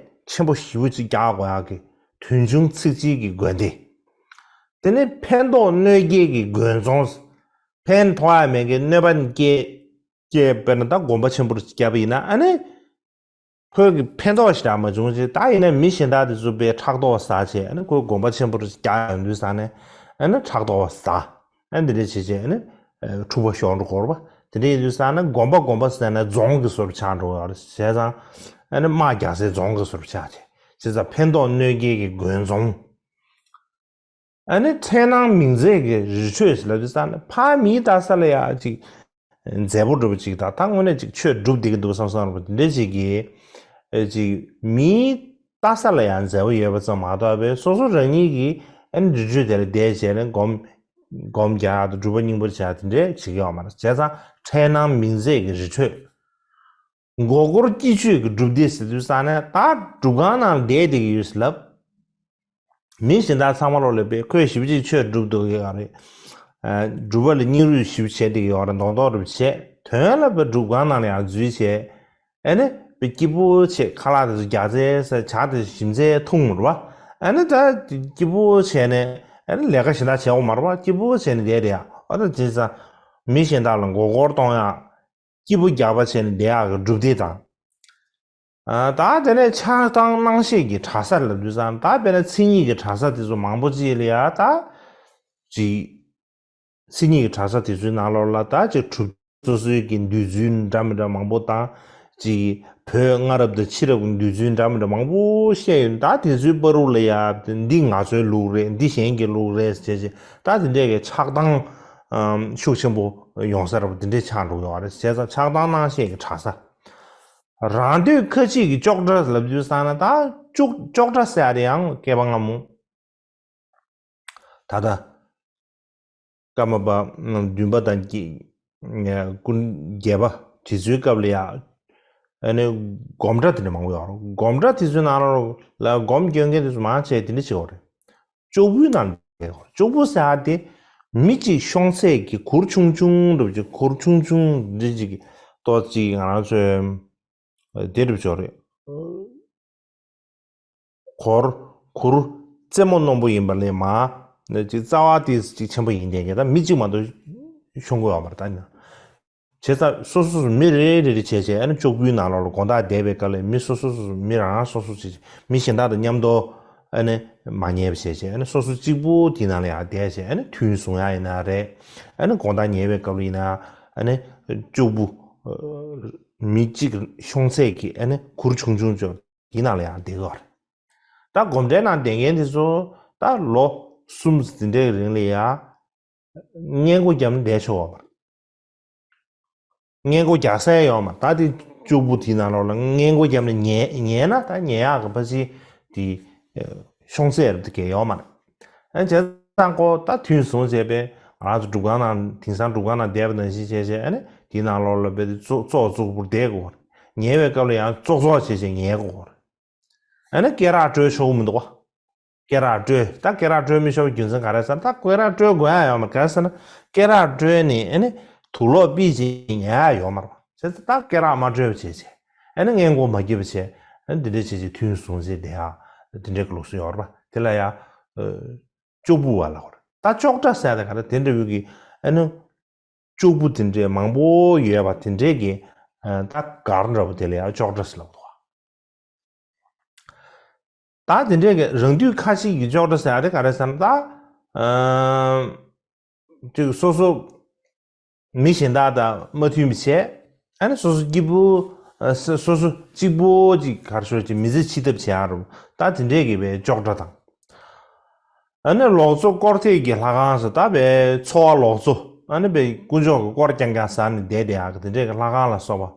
ཆེན་པོ་ཞེ་པོ་ཅིག་རྒྱག་དགོས་ཡག་གི་དོན་ཆུང་ཚིག་གཅིག་གི་དགོན་སྡེ། དེ་ནས་ཕན་ཐོགས་གནོད་སྐྱེལ་གྱི་དགོན་རྫོང་། ཕན་ཐོགས་ཡག་མེད་མཁན་གནོད་པ་སྐྱེལ་སྐྱེལ། དཔེར་ན་ད་དགོན་པ་ཆེན་པོ་རུ་བརྒྱབ་པ་ཡིན་ན་ཨ་ནི། ཁོས་ཀྱི་ཕན་ཐོགས་ཞེ་དྲག་མ་བྱུང་ཅེས། ད་ཡིན་ན་མི་གཞན་དག་དེ་ཚོ་དཔེ་ཕྲག་དོག་ཟ་བྱས། ཨ་ནི་ཁོས་དགོན་པ་ཆེན་པོ་རུ་རྒྱག་ཡོང་དུས་ས་ནས་ཨ་ནི་ཕྲག་དོག་ཟ། ཨ་ནི་འདི་འདྲ་བྱས་བྱས་ཨ་ནི་འཁྲུག་པ་ཤོར་འགྲོ་གི་ཡོད་རེད་པ། དེ་འདྲ་ཡིན་དུས་ས་ན་དགོན་པ་དགོན་པ་ཟེར་ན་རྫོང་གི་བཟོ་འདྲ་ཆགས་འགྲོ་གི་ཡོད་རེད། བྱས་ཙང་ཨ་ནི་དམག་རྒྱག་སའི་རྫོང་གི་བཟོ་འདྲ་ཆགས་བྱས། བྱས་ཙང་ཕན་ཐོགས་གནོད་སྐྱེལ་གྱི་དགོན་རྫོང་། ཨ་ནི་འཕྲུལ་སྣང་མིང་མཛོད་ཀྱི་རི་ཁྲོད་ཟེར་ལབ་དུས་ཙང་ནས་ཕ་མིའི་ལྟ་ས་ལ་ཡ་ཅིག་མཛེས་པོ་འདྲ་པོ་ཅིག་དང་། ད་དངོས་གནས་ཅིག་ཆོས་སྒྲུབ་བསྡད་ཀྱི་འདུག་བསམ་བསམ་འདྲ་པོ་དེ་འདྲ་ཅིག་གིས། ཨེ། ཅིག་མིའི་ལྟ་ས་ལ་ཡ་མཛེས་པོ་ཡོད་པ་ཙམ་མ་གཏོགས་པའི་སོ་སོ་རང་ཉིད་ཀྱིས་ཨ་ནི་རི་ཁྲོད་དེ་ལ་བསྡད་བྱས་ནས་སྒོམ་སྒོམ་རྒྱག་ཡག་དང་སྒྲུབ་པ་སྙིང་པོ་བྱེད་ཡག་དེ་འདྲ་བྱེད་ཀྱི་ཡོད་མ་རེད། བྱས་ཙང་འཕྲུལ་སྣང་མིང་མཛོད་ཀྱི་རི་ཁྲོད། མགོ་སྐོར་སྐྱིད་ཆོས་ཀྱི་སྒྲུབ་སྡེ་ཟེར་དུས་ཙང་ནས་ད་སྒྲུབ་ཁང་ནང་བསྡད་བསྡད་ཀྱི་ཡོད་ཟེར་ལབ། མི་གཞན་དག་ཚང་མ་ལོག་ལ་དཔེ་ཁོས་ཞེ་པོ་ཅིག་ཆོས་སྒྲུབ་འདུག་གི་ཡོད་རེད། ཨ། སྒྲུབ་པ་ལ་སྙིང་རུས་ཞེ་པོ་བྱས་བསྡད་ཀྱི་ཡོད་རེད། མདོག་མདོག་འདྲ་པོ་བྱས། དོན་ལ་དཔེ་སྒྲུབ་ཁང་ནང་ལ་ཡང་འཛུལ་བྱས། ཨ་ནི་དཔེ་སྐྱིད་པོ་བྱས། ཁ་ལག་དེ་ཚོ་རྒྱགས་ཚད་ཟ། ཇ་དེ་ཞིམ་ཚད་འཐུང་རེད་པ། ཨ་ནི་ད་སྐྱིད་པོ་བྱས་ནས་ཨ་ནི་ལས་ཀ་གཞན་དག་བྱེད་དགོས་མ་རེད་པ། སྐྱིད་པོ་བྱས་ནས་བསྡད་བསྡད་ཡག་འོ་ད་བྱས་ཙང་མི་གཞན་དག་ལ་མགོ་སྐོར་གཏོང་ཡག་སྐྱིད་པོ་རྒྱགས་པ་བྱས་ནས་བསྡད་ཡག་གི་སྒྲུབ་སྡེ་དང་། ཨ། ད་དེ་ནས་ཆགས་སྡང་སྣང་ཤས་ཀྱི་གྲྭ་ས་ལབ་དུས་ཙང་ད་དཔེར་ན་མཚན་ཉིད་ཀྱི་གྲྭ་ས་དེ་ཚོ་མང་པོ་ཅིག་ལ་ཡ་ད་ཅིག་མཚན་ཉིད་ཀྱི་གྲྭ་ས་དེ་ཚོའི་ནང་ལོགས་ལ་ད་ཅིག་གྲུབ་སོ་སོའི་གི་འདོད་ཚུལ་འདྲ་མི་འདྲ་མང་པོ་དང་། ཅིག་བོད་སྔ་རབས་དང་ཕྱི་རབས་ཀྱི་འདོད་ཚུལ་འདྲ་མི་འདྲ་མང་པོ་བཤད་ཡོད། ད་དེ་ཚོའི་བར་དུ་ལ་ཡ་འདི་ང་ཚོའི་ལུགས་རེད། འདི་གཞན་གྱི་ལུགས་རེད་ཟེར་བྱས་ད་དེ་འདྲས་ཀྱི་ཆགས་སྡང་ཤུགས་ཆེན་པོ་ཡོང་ས་འདྲ་པོ་དེ་འདྲས་ཆགས་འགྲོ་གི་ཡོད་རེད། བྱས་ཙང་ཆགས་སྡང་སྣང་ཤས་ཀྱི་གྲྭ་ས། རང་འདོད་ཁ་འཆིང་གི་ཅོག་འདྲ་ལབ་དུས་ཙང་ན་ད་ཅོག་ཅོག་འདྲ་ཟེར་ཡ་དེ་ཡང་བསྐལ་པ་སྔ་མོ། ད་ལྟ་ཀརྨ་པ་བདུན་པ་དང་བརྒྱད་པ་དེ་ཚོའི་སྐབས་ལ་ཡ་ཨ་ནི་སྒོམ་གྲྭ་དེ་འདྲ་མང་པོ་ཡོད་རེད། སྒོམ་གྲྭ་དེ་ཚོའི་ནང་ལ་སྒོམ་སྐྱོན་མཁན་དེ་ཚོ་མང་ཆེ་དེ་འདྲ་བྱེད་པ་རེད། ཅོག་བུའི་ནང་ལ་བསྡད་ཡོད་རེད། ཅོག་བུ་ཟེར་ཡ་དེ་མི་གཅིག་ཤོང་ཚད་ཀྱི་གུར་ཆུང་ཆུང་འདྲ་པོ་ཅིག་གུར་ཆུང་ཆུང་འདྲ་ཅིག་གི་ཏོག་ཅིག་ང་རང་ཚོའི་དེ་འདྲ་པོ་ཅིག་རེད། གུར་གུར་རྩེ་མོ་རྣོན་པོ་ཡིན་པ་ལས་མ་ཅིག་རྩ་བ་དེ་ཅིག་ཆེན་པོ་ཡིན་ཏེ་ད་མི་གཅིག་མ་གཏོགས་ཤོང་གི་ཡོད་མ་རེད་ད་ཡིན་ན། བྱས་ཙང་སོ་སོ་སོ་མི་རེ་རེ་རེ་བྱས་བྱས་ཨ་ནི་ལྕོག་པུའི་ནང་ལོགས་ལ་དགོང་དག་བསྡད་པའི་སྐབས་ལ་མི་སོ་སོ་སོ་མི་རང་རང་སོ་སོ་བྱས་བྱས་མི་གཞན་དག་དང་མཉམ་དུ་ཨ་ནི་མ་ཉལ་བ་བྱས་བྱས་ཨ་ནི་སོ་སོ་གཅིག་པུ་དེའི་ནང་ལ་ཡང་བསྡད་བྱས་ཨ་ནི་ཐུན་བཟུང་ཡ་ཡིན་ན་རེད། ཨ་ནི་དགོང་དག་ཉལ་བའི་སྐབས་ལ་ཡིན་ན་ཨ་ནི་ལྕོག་པུ་མི་གཅིག་ཤོང་ཚད་ཀྱི་ཨ་ནི་གུར་ཆུང་ཆུང་ཅིག་དེའི་ནང་ལ་ཡང་བསྡད་ཀྱི་ཡོད་རེད། ད་སྒོམ་གྲྭའི་ནང་བསྡད་མཁན་དེ་ཚོ་ད་ལོ་གསུམ་དེ་འདྲའི་རིང་ལ་ཡང་། སྔས་མགོ་བརྒྱབ་ནས་བསྡད་ཆོག་པ་མ་རེད། སྔས་མགོ་རྒྱག་ས་ཡོད་མ་རེད། ད་དེ་ལྕོག་པུ་དེའི་ནང་ལོགས་ལ་སྔས་མགོ་བརྒྱབ་ནས་ཉལ་ཉལ་ན་ད་ཉལ་ཡག་གི་ཕ་ཆེ་དེ་ཤོང་ཚད་རེད་དེ་གས་ཡོད་མ་རེད། ཨ་བྱས་ཙང་ཁོ་ད་ཐུན་བཟུང་བྱས་པས་ང་རང་ཚོ་སྒྲུབ་ཁང་ནང་དེང་སང་སྒྲུབ་ཁང་ནང་བསྡད་པ་ནང་བཞིན་བྱས་བྱས་ཨ་ནི་དེའི་ནང་ལོགས་ལ་བས་དེ་ཙོག་ཙོག་ཙོག་པུར་བསྡད་དགོས། ཉལ་བའི་སྐབས་ལ་ཡང་ཙོག་ཙོག་བྱས་བྱས་ཉལ་དགོས། ཨ་ནི་སྐེ་རགས་བཀྲོལ་ཆོག་གི་མི་འདུག་བ། སྐེ་རགས་བཀྲོལ། ད་སྐེ་རགས་བཀྲོལ་མི་ཆོག་པའི་རྒྱུ་མཚན་ག་རེ་ཟེར་ན་ད་སྐེ་རགས་བཀྲོལ་དགོས་ཡ་ཡོད་མ་རེད། ག་རེ་ཟེར་ན་སྐེ་རགས་བཀྲོལ་ནས་ཨ་ནི་དུག་ལོག་པི་ཅིག་ཉལ་ཡ་ཡོད་མ་རེད་བ། བྱས་ཙང་ད་སྐེ་རགས་མ་བཀྲོལ་བ་བྱས་བྱས་ཨ་ནི་སྔས་མགོ་མ་བརྒྱབ་པ་བྱས་ཨ་ནི་འདི་འདྲ་བྱས་བྱས་ཐུན་བཟུང་བྱས་བསྡད་ཡ་འདི་འདྲའི་གི་ལུགས་སྲོལ་ཡོད་རེད་བ། དེ་ལ་ཡ་ལྕོག་པུ་བ་ལབ་དགོས་རེད། ད་ཅོག་འདྲ་ཟེར་ཡ་དེ་ག་རེ་དེ་འདྲ་བོའི་གི་ཨ་ནི། ལྕོག་པུ་དེ་འདྲའི་མང་པོ་ཡོད་པ་དེ་འདྲའི་གི་ད་སྒར་འདྲ་པོ་དེ་ལ་ཡང་ཅོག་འདྲ་ཟེར་ལབ་འདུག་བ། ད་དེ་འདྲའི་གི་རང་དུས་ཁ་ཤས་ཀྱི་ཅོག་འདྲ་ཟེར་ཡ་དེ་ག་རེ་ཟེར་ན་ད་ཅིག་སོ་སོ་མི་གཞན་དག་དང་མ་མཐུན་པ་བྱས་ཨ་ནི་སོ་སོ་སྐྱིད་པོ་སོ་སོ་གཅིག་པོ་ཅིག་ག་རེ་ཞུ་ཅིག་མི་ཚེ་ཕྱི་ཐབས་བྱེད་ཡ་རུ་ད་དེ་འདྲའི་གི་བའི་ཅོག་འདྲ་དང་། ཨ་ནི་ལོག་འཚོ་སྐོར་ཐེངས་ཀྱི་ལྷ་ཁང་ཟེར་ད་བའི་འཚོ་བ་ལོག་འཚོ་ཨ་ནི་བའི་དཀོན་མཆོག་གི་སྐོར་རྐྱང་རྐྱང་ཟ་ནས་བསྡད་བསྡད་ཡག་གི་དེ་འདྲས་ཀྱི་ལྷ་ཁང་ལ་སོགས་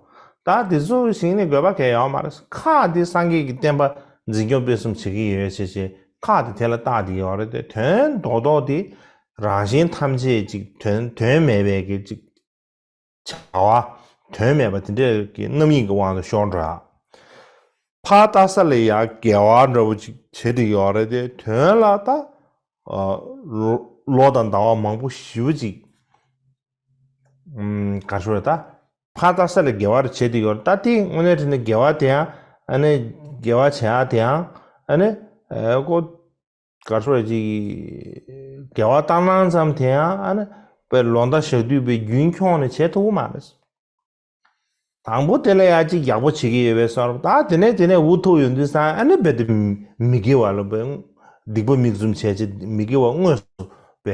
པ་ད་དེ་ཚོ་ཞིག་ནི་དགོས་པ་གལ་ཡོད་མ་རེད། ཁག་དེ་སངས་རྒྱས་ཀྱི་བསྟན་པ་འཛིན་སྐྱོང་སྤེལ་གསུམ་བྱེད་ཀྱི་ཡོད་ཅེས་ཅེས་ཁག་དེ་དེ་ལ་བཏགས་དེ་ཡོད་རེད་དེ་དོན་རྡོག་རྡོག་དེ་རང་གཞན་ཐམས་ཅད་ཅིག་དོན་དོན་མེད་པའི་གི་ཅིག་བྱ་བ་དོན་མེད་པ་དེ་འདྲས་ཀྱི་རྣམ་གཡེང་གི་དབང་དུ་ཤོར་འགྲོ་ཡ། ཕར་ལྟ་ས་ལ་ཡ་དགེ་བ་འདྲ་བོ་ཅིག་བྱེད་དེ་ཡོད་རེད་དེ་དོན་ལ་ད་ལོ་དང་ཟླ་བ་མང་པོ་ཞེ་པོ་ཅིག་ག་རེ་ཞུ་རེད་ད་ཕར་ལྟ་ས་ལ་དགེ་བ་རེ་བྱེད་དེ་ཡོད་རེད། ད་དེ་དངོས་གནས་དྲང་གནས་དགེ་བ་དེ་ཡང་ཨ་ནི་དགེ་བ་བྱེད་ཡ་དེ་ཡང་ཨ་ནི་ཨེ་ཀོ་ག་རེ་ཞུ་རེད་ཅིག་དགེ་བ་བཏང་ན་ཙམ་དེ་ཡང་ཨ་ནི་པའི་ལོ་ཟླ་ཞག་དུས་པའི་རྒྱུན་འཁྱོངས་ནས་བྱེད་ཐུབ་ཀྱི་མ་རེད། དང་པོ་དེ་ལ་ཡ་གཅིག་ཡག་པོ་བྱེད་ཀྱི་ཡོད་པའི་བཟོ་འདྲ་ད་དེ་ནས་དེ་ནས་འུ་ཐུག་ཡོང་དུས་ཙང་ཨ་ནི་རྦད་དེ་མི་དགེ་བ་ལ་རྦད་སྡིག་པ་མིག་བཙུམ་བྱས་རྗེས་མི་དགེ་བ་དངོས་སུ་རྦད་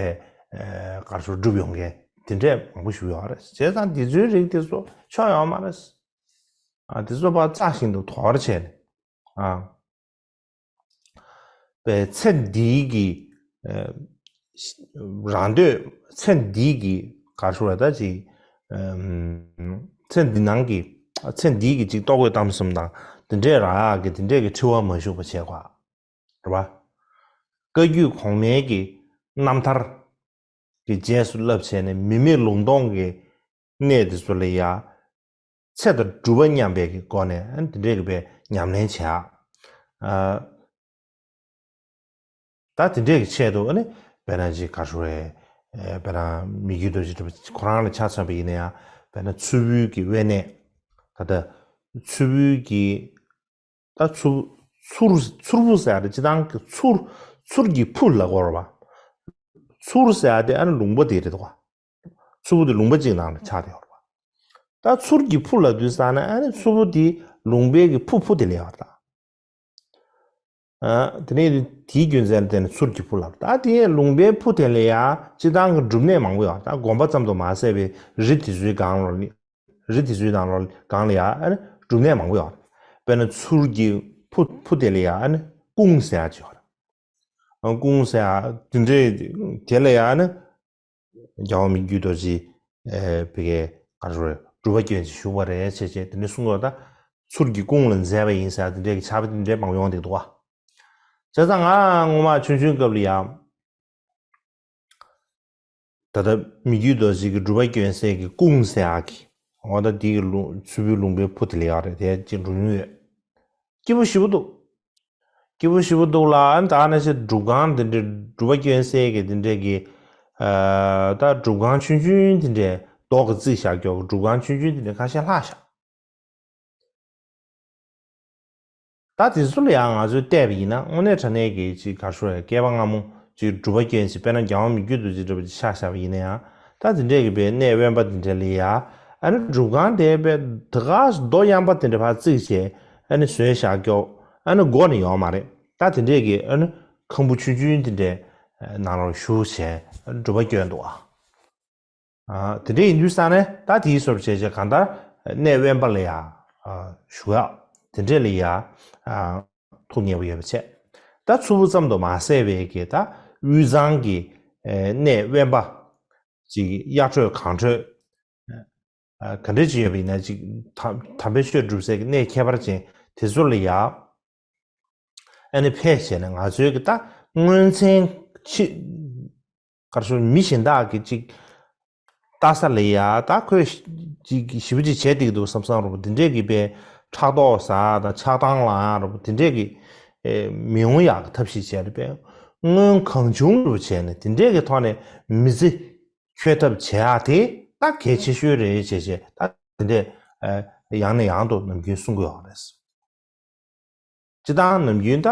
ག་རེ་ཞུ་སྒྲུབ་ཡོང་མཁན་དེ་འདྲས་མང་པོ་ཞིག་ཡོད་རེད། བྱས་ཙང་དེ་ཚོའི་རིགས་དེ་ཚོ་ཆོ་ཡོད་མ་རེད། ཨ་དེ་ཚོ་ཕར་རྩ་བཞིན་དུ་དོར་བྱས་ནས་ཨ། པའི་ཚེ་འདིའི་གི་རང་འདོད་ཚེ་འདིའི་གི་ག་རེ་ཞུ་བ་ད་ཅིག་ཚེ་འདི་ནང་གི་ཚེ་འདིའི་གི་ཅིག་ལྟོ་གོས་གཏམ་གསུམ་དང་དེ་འདྲས་རག་ཡག་གི་དེ་འདྲས་གི་འཁྲི་བ་མ་ཞུགས་པ་བྱས་གོ་རེད་བ། བཀའ་བརྒྱུད་གོང་མའི་གི་རྣམ་ཐར་གི་རྗེས་སུ་བསླབ་བྱས་ནས་མི་མེད་ལུང་སྟོང་གི་གནས་དེ་ཚོ་ལ་ཡ། ཚེ་དང་སྒྲུབ་པ་མཉམ་པའི་གི་སྒོ་ནས་ཨ་ནི་དེ་འདྲའི་གི་པའི་ཉམས་ལེན་བྱེད་ཨ། ད་དེ་འདྲའི་གི་ཆེད་དུ་ཨ་ནི་དཔེར་ན་ཅིག་ག་རེ་ཞུ་རེད། དཔེར་ན་མི་བསྐྱོད་རྡོ་རྗེ་གྲུབ་པ་ཁོ་རང་ལ་ཆ་མཚོན་པ་ཡིན་ན་ཡང་དཔེར་ན་མཚུར་ཕུའི་གི་དབེན་གནས་ད་ལྟ་མཚུར་ཕུའི་གི་ད་མཚུར་མཚུར་མཚུར་ཕུ་ཟེར་ཡ་རེད། སྤྱིར་བཏང་གི་མཚུར་མཚུར་གྱི་ཕུ་ལབ་དགོས་རེད་བ། མཚུར་ཟེར་ཡ་དེ་ཨ་ནི་ལུང་པ་དེ་རེད་དོ། མཚུར་ཕུ་དེ་ལུང་པ་གཅིག་ནང་ལ་ཆགས་བསྡད་ཡོད་རེད་བ། ད་མཚུར་གྱི་ཕུ་ལབ་དུས་ཙང་ནས་ཨ་ནི་མཚུར་ཕུ་དེ་ལུང་པའི་གི་ཕུ་ཕུ་དེ་ལབ་ཡོད་རེད་ད། ཨ་དེ་ནས་དེའི་རྒྱུ་མཚན་ལ་བརྟེན་ནས་མཚུར་གྱི་ཕུ་ལབ། ད་དེ་ལུང་པའི་ཕུ་དེ་ལ་ཡ་སྤྱིར་བཏང་གི་སྒྲུབ་གནས་མང་པོ་ཡོད། ད་དགོན་པ་ཙམ་དུ་མ་ཟད་པའི་རི་དེ་ཚོའི་སྒང་ལ་རི་དེ་ཚོའི་ནང་ལོགས་སྒང་ལ་ཡ་ཨ་ནི་སྒྲུབ་གནས་མང་པོ་ཡོད་རེད། དཔེར་ན་མཚུར་གྱི་ཕུ་ཕུ་དེ་ལ་ཡ་ཨ་ནི་སྐུང་ཟེར་ཡ་ཅིག་ཡོད་རེད། ཨ་སྐུང་ཟེར་ཡ་དེ་འདྲའི་དེ་ལ་ཡ་ཨ་ནི་རྒྱལ་བ་མི་བསྐྱོད་རྡོ་རྗེ་ཨེ་བི་གའི་ག་རེ་ཞུ་རེད། སྒྲུབ་པ་བསྐྱོན་ཅིག་བཞུགས་པ་རེད་ཅེས་བྱས་དེ་འདྲ་གསུང་གི་ཡོད། ད་མཚུར་གྱི་སྐུང་ལ་མཛད་པ་ཡིན་ཟེར་ཡ་དེ་འདྲའི་གི་ཕྱག་དཔེ་དེ་འདྲའི་མང་པོ་ཡོང་བསྡད་འདུག་བ། བྱས་ཙང་ང་སྔོན་མ་ཆུང་ཆུང་སྐབས་ལ་ཡ། ད་ལྟ་མི་བསྐྱོད་རྡོ་རྗེ་གི་སྒྲུབ་པ་བསྐྱོན་སའི་གི་སྐུང་ཟེར་ཡག་གི་འོ་ད་འདི་གི་ལུང་མཚུར་ཕུའི་ལུང་པའི་ཕུ་དེ་ལ་ཡག་རེད་དེ་ཅིག་འགྲོ་མྱོང་ཡོད། སྐྱིད་པོ་ཞེ་པོ་འདུག་སྐྱིད་པོ་ཞེ་པོ་འདུག་ལ་ཨ་ནི་ད་ནང་བཞིན་སྒྲུབ་ཁང་དེ་འདྲའི་སྒྲུབ་པ་བསྐྱོན་སའི་གི་དེ་འདྲའི་གི་ཨ་ད་སྒྲུབ་ཁང་ཆུང་ཆུང་དེ་འདྲའི་རྡོ་གི་རྩིག་བཞག་ཀྱོག་གི་སྒྲུབ་ཁང་ཆུང་ཆུང་དེ་འདྲའི་ཁ་ཤས་ལྷག་བཞག་ད་དེ་ཚོ་ལ་ཡང་ང་ཚོས་བལྟས་པ་ཡིན་ན་དངོས་གནས་དྲང་གནས་ཀྱི་ཅིག་ག་རེ་ཞུ་དགོས་རེད། བསྐལ་པ་སྔ་མོ་ཅིག་སྒྲུབ་པ་སྐྱོན་ཅིག་དཔེར་ན་རྒྱལ་དབང་མི་བསྐྱོད་རྡོ་རྗེ་འདྲ་པོ་ཅིག་ཆ་བཞག་པ་ཡིན་ན་ཡང་། ད་དེ་འདྲས་ཀྱི་པའི་གནས་དབེན་པ་དེ་འདྲས་ལ་ཡ། ཨ་ནི་སྒྲུབ་ཁང་དེ་པའི་ད་ག་རྡོ་གཡམ་པ་དེ་འདྲས་ཕར་བརྩིགས་བྱས་ཨ་ནི་བཟོས་བཞག་སྐྱོ། ཨ་ནི་སྒོ་ནི་ཡོད་མ་རེད། ད་དེ་འདྲས་ཀྱི་ཨ་ནི་ཁང་བུ་ཆུང་ཆུང་དེ་འདྲས་ནང་ལ་བཞུགས་བྱས་སྒྲུབ་པ་སྐྱོན་འདུག་ཨ། དེ་འདྲ་ཡིན་དུས་ཙང་ནས་ད་དེའི་སོར་བྱས་བྱས་གང་ལྟར་གནས་དབེན་པ་ལ་ཡ་ཞུ་ཡག་དེ་འདྲས་ལ་ཡ་ཐུགས་མཉེས་པོ་ཡོད་པ་བྱས། ད་མཚུར་ཕུ་ཙམ་དུ་མ་ཟད་པའི་གི་ད་དབུས་གཙང་གི་གནས་དབེན་པ་ཅིག་གཡའ་བྲོད་གངས་བྲོད་ག་འདྲས་ཅིག་ཡོད་པ་ཡིན་ན་ཅིག་དམ་དམ་པའི་ཆོས་སྒྲུབ་སའི་གི་གནས་ཁྱད་པར་ཅན་དེ་ཚོ་ལ་ཡ། ཨ་ནི་ཕལ་ཆེར་ནི་ང་ཚོའི་གི་ད་མངོན་མཚན་ཆེ། ག་རེ་ཞུ་མི་གཞན་དག་གི་ཅིག་ལྟ་ས་ལ་ཡ་ད་ཁོས་ཅིག་ཞེ་པོ་ཅིག་བྱས་བསྡད་ཀྱི་འདུག་བསམ་བསམ་རུ་འདི་འདྲས་ཀྱི་པའི་ཕྲག་དོག་ཟ་དང་ཆགས་སྡང་ལངས་རུ་འདི་འདྲས་ཀྱི་མི་ཡོང་ཡག་གི་ཐབས་ཤེས་བྱས་ཏེ་པའི་སྔོན་གང་བྱུང་རུ་བྱས་ནས་འདི་འདྲས་ཀྱི་ཐོག་ནས་མི་ཚེ་འཁྱོལ་ཐབས་བྱེད་ཡག་དེ་ད་གལ་ཆེ་ཤོས་རེད་བྱས་བྱས་ད་འདི་འདྲས་ཡང་ནས་ཡང་དུ་ནམ་རྒྱུན་གསུང་གི་ཡོད་རེད། སྤྱི་བཏང་ནམ་རྒྱུན་ད་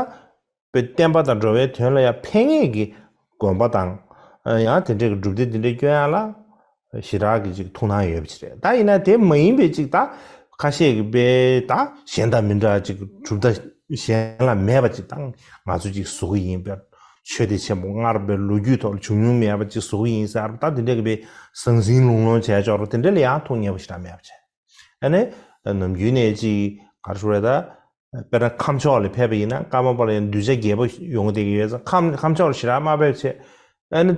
བསྟན་པ་དང་འགྲོ་བའི་དོན་ལ་ཡང་ཕན་ངེས་ཀྱི་དགོན་པ་དང་ཡང་དེ་འདྲའི་སྒྲུབ་སྡེ་དེ་འདྲའི་སྐྱོན་ཡག་ལ་ཞེ་དྲག་གི་ཅིག་ཐུགས་སྣང་ཡོད་པ་ཅིག་རེད། ད་ཡིན་ན་དེ་མ་ཡིན་པའི་ཅིག་ད་ཁ་ཤས་ཀྱི་དཔེ་ད་གཞན་དང་མི་འདྲ་ཅིག་གྲུབ་མཐའ་གཞན་ལ་མེད་པ་ཅིག་ད་ང་ཚོ་ཅིག་བཟོ་གི་ཡིན་པས། ཆོས་སྡེ་ཆེན་པོ་སྔར་བའི་ལོ་རྒྱུས་ཐོག་ལ་བྱུང་མྱོང་མེད་པ་ཅིག་བཟོ་གི་ཡིན་ཟེར་ད་དེ་འདྲ་གི་དཔེ་ཟང་ཟིང་ལུང་ལུང་བྱས་ཆོག་རོགས་དེ་འདྲ་ལ་ཡང་ཐུགས་མཉེས་པོ་ཞེ་དྲག་མེད་པ་བྱས། ཨ་ནི་ནམ་རྒྱུན་ནས་ཅིག་ག་རེ་ཞུ་རེད་ད། དཔེར་ན་ཁམས་ཕྱོགས་ལ་ཕེབས་པ་ཡིན་ན་ཀརྨ་པ་ལ་ཡང་གདུལ་བྱ་རྒྱལ་པོ་ཡོང་བསྡད་ཀྱི་ཡོད་ཙང་ཁམས་ཁམས་ཕྱོགས་ལ་ཞེ་དྲག་མ་ཕེབས་བྱས། ཨ་ནི་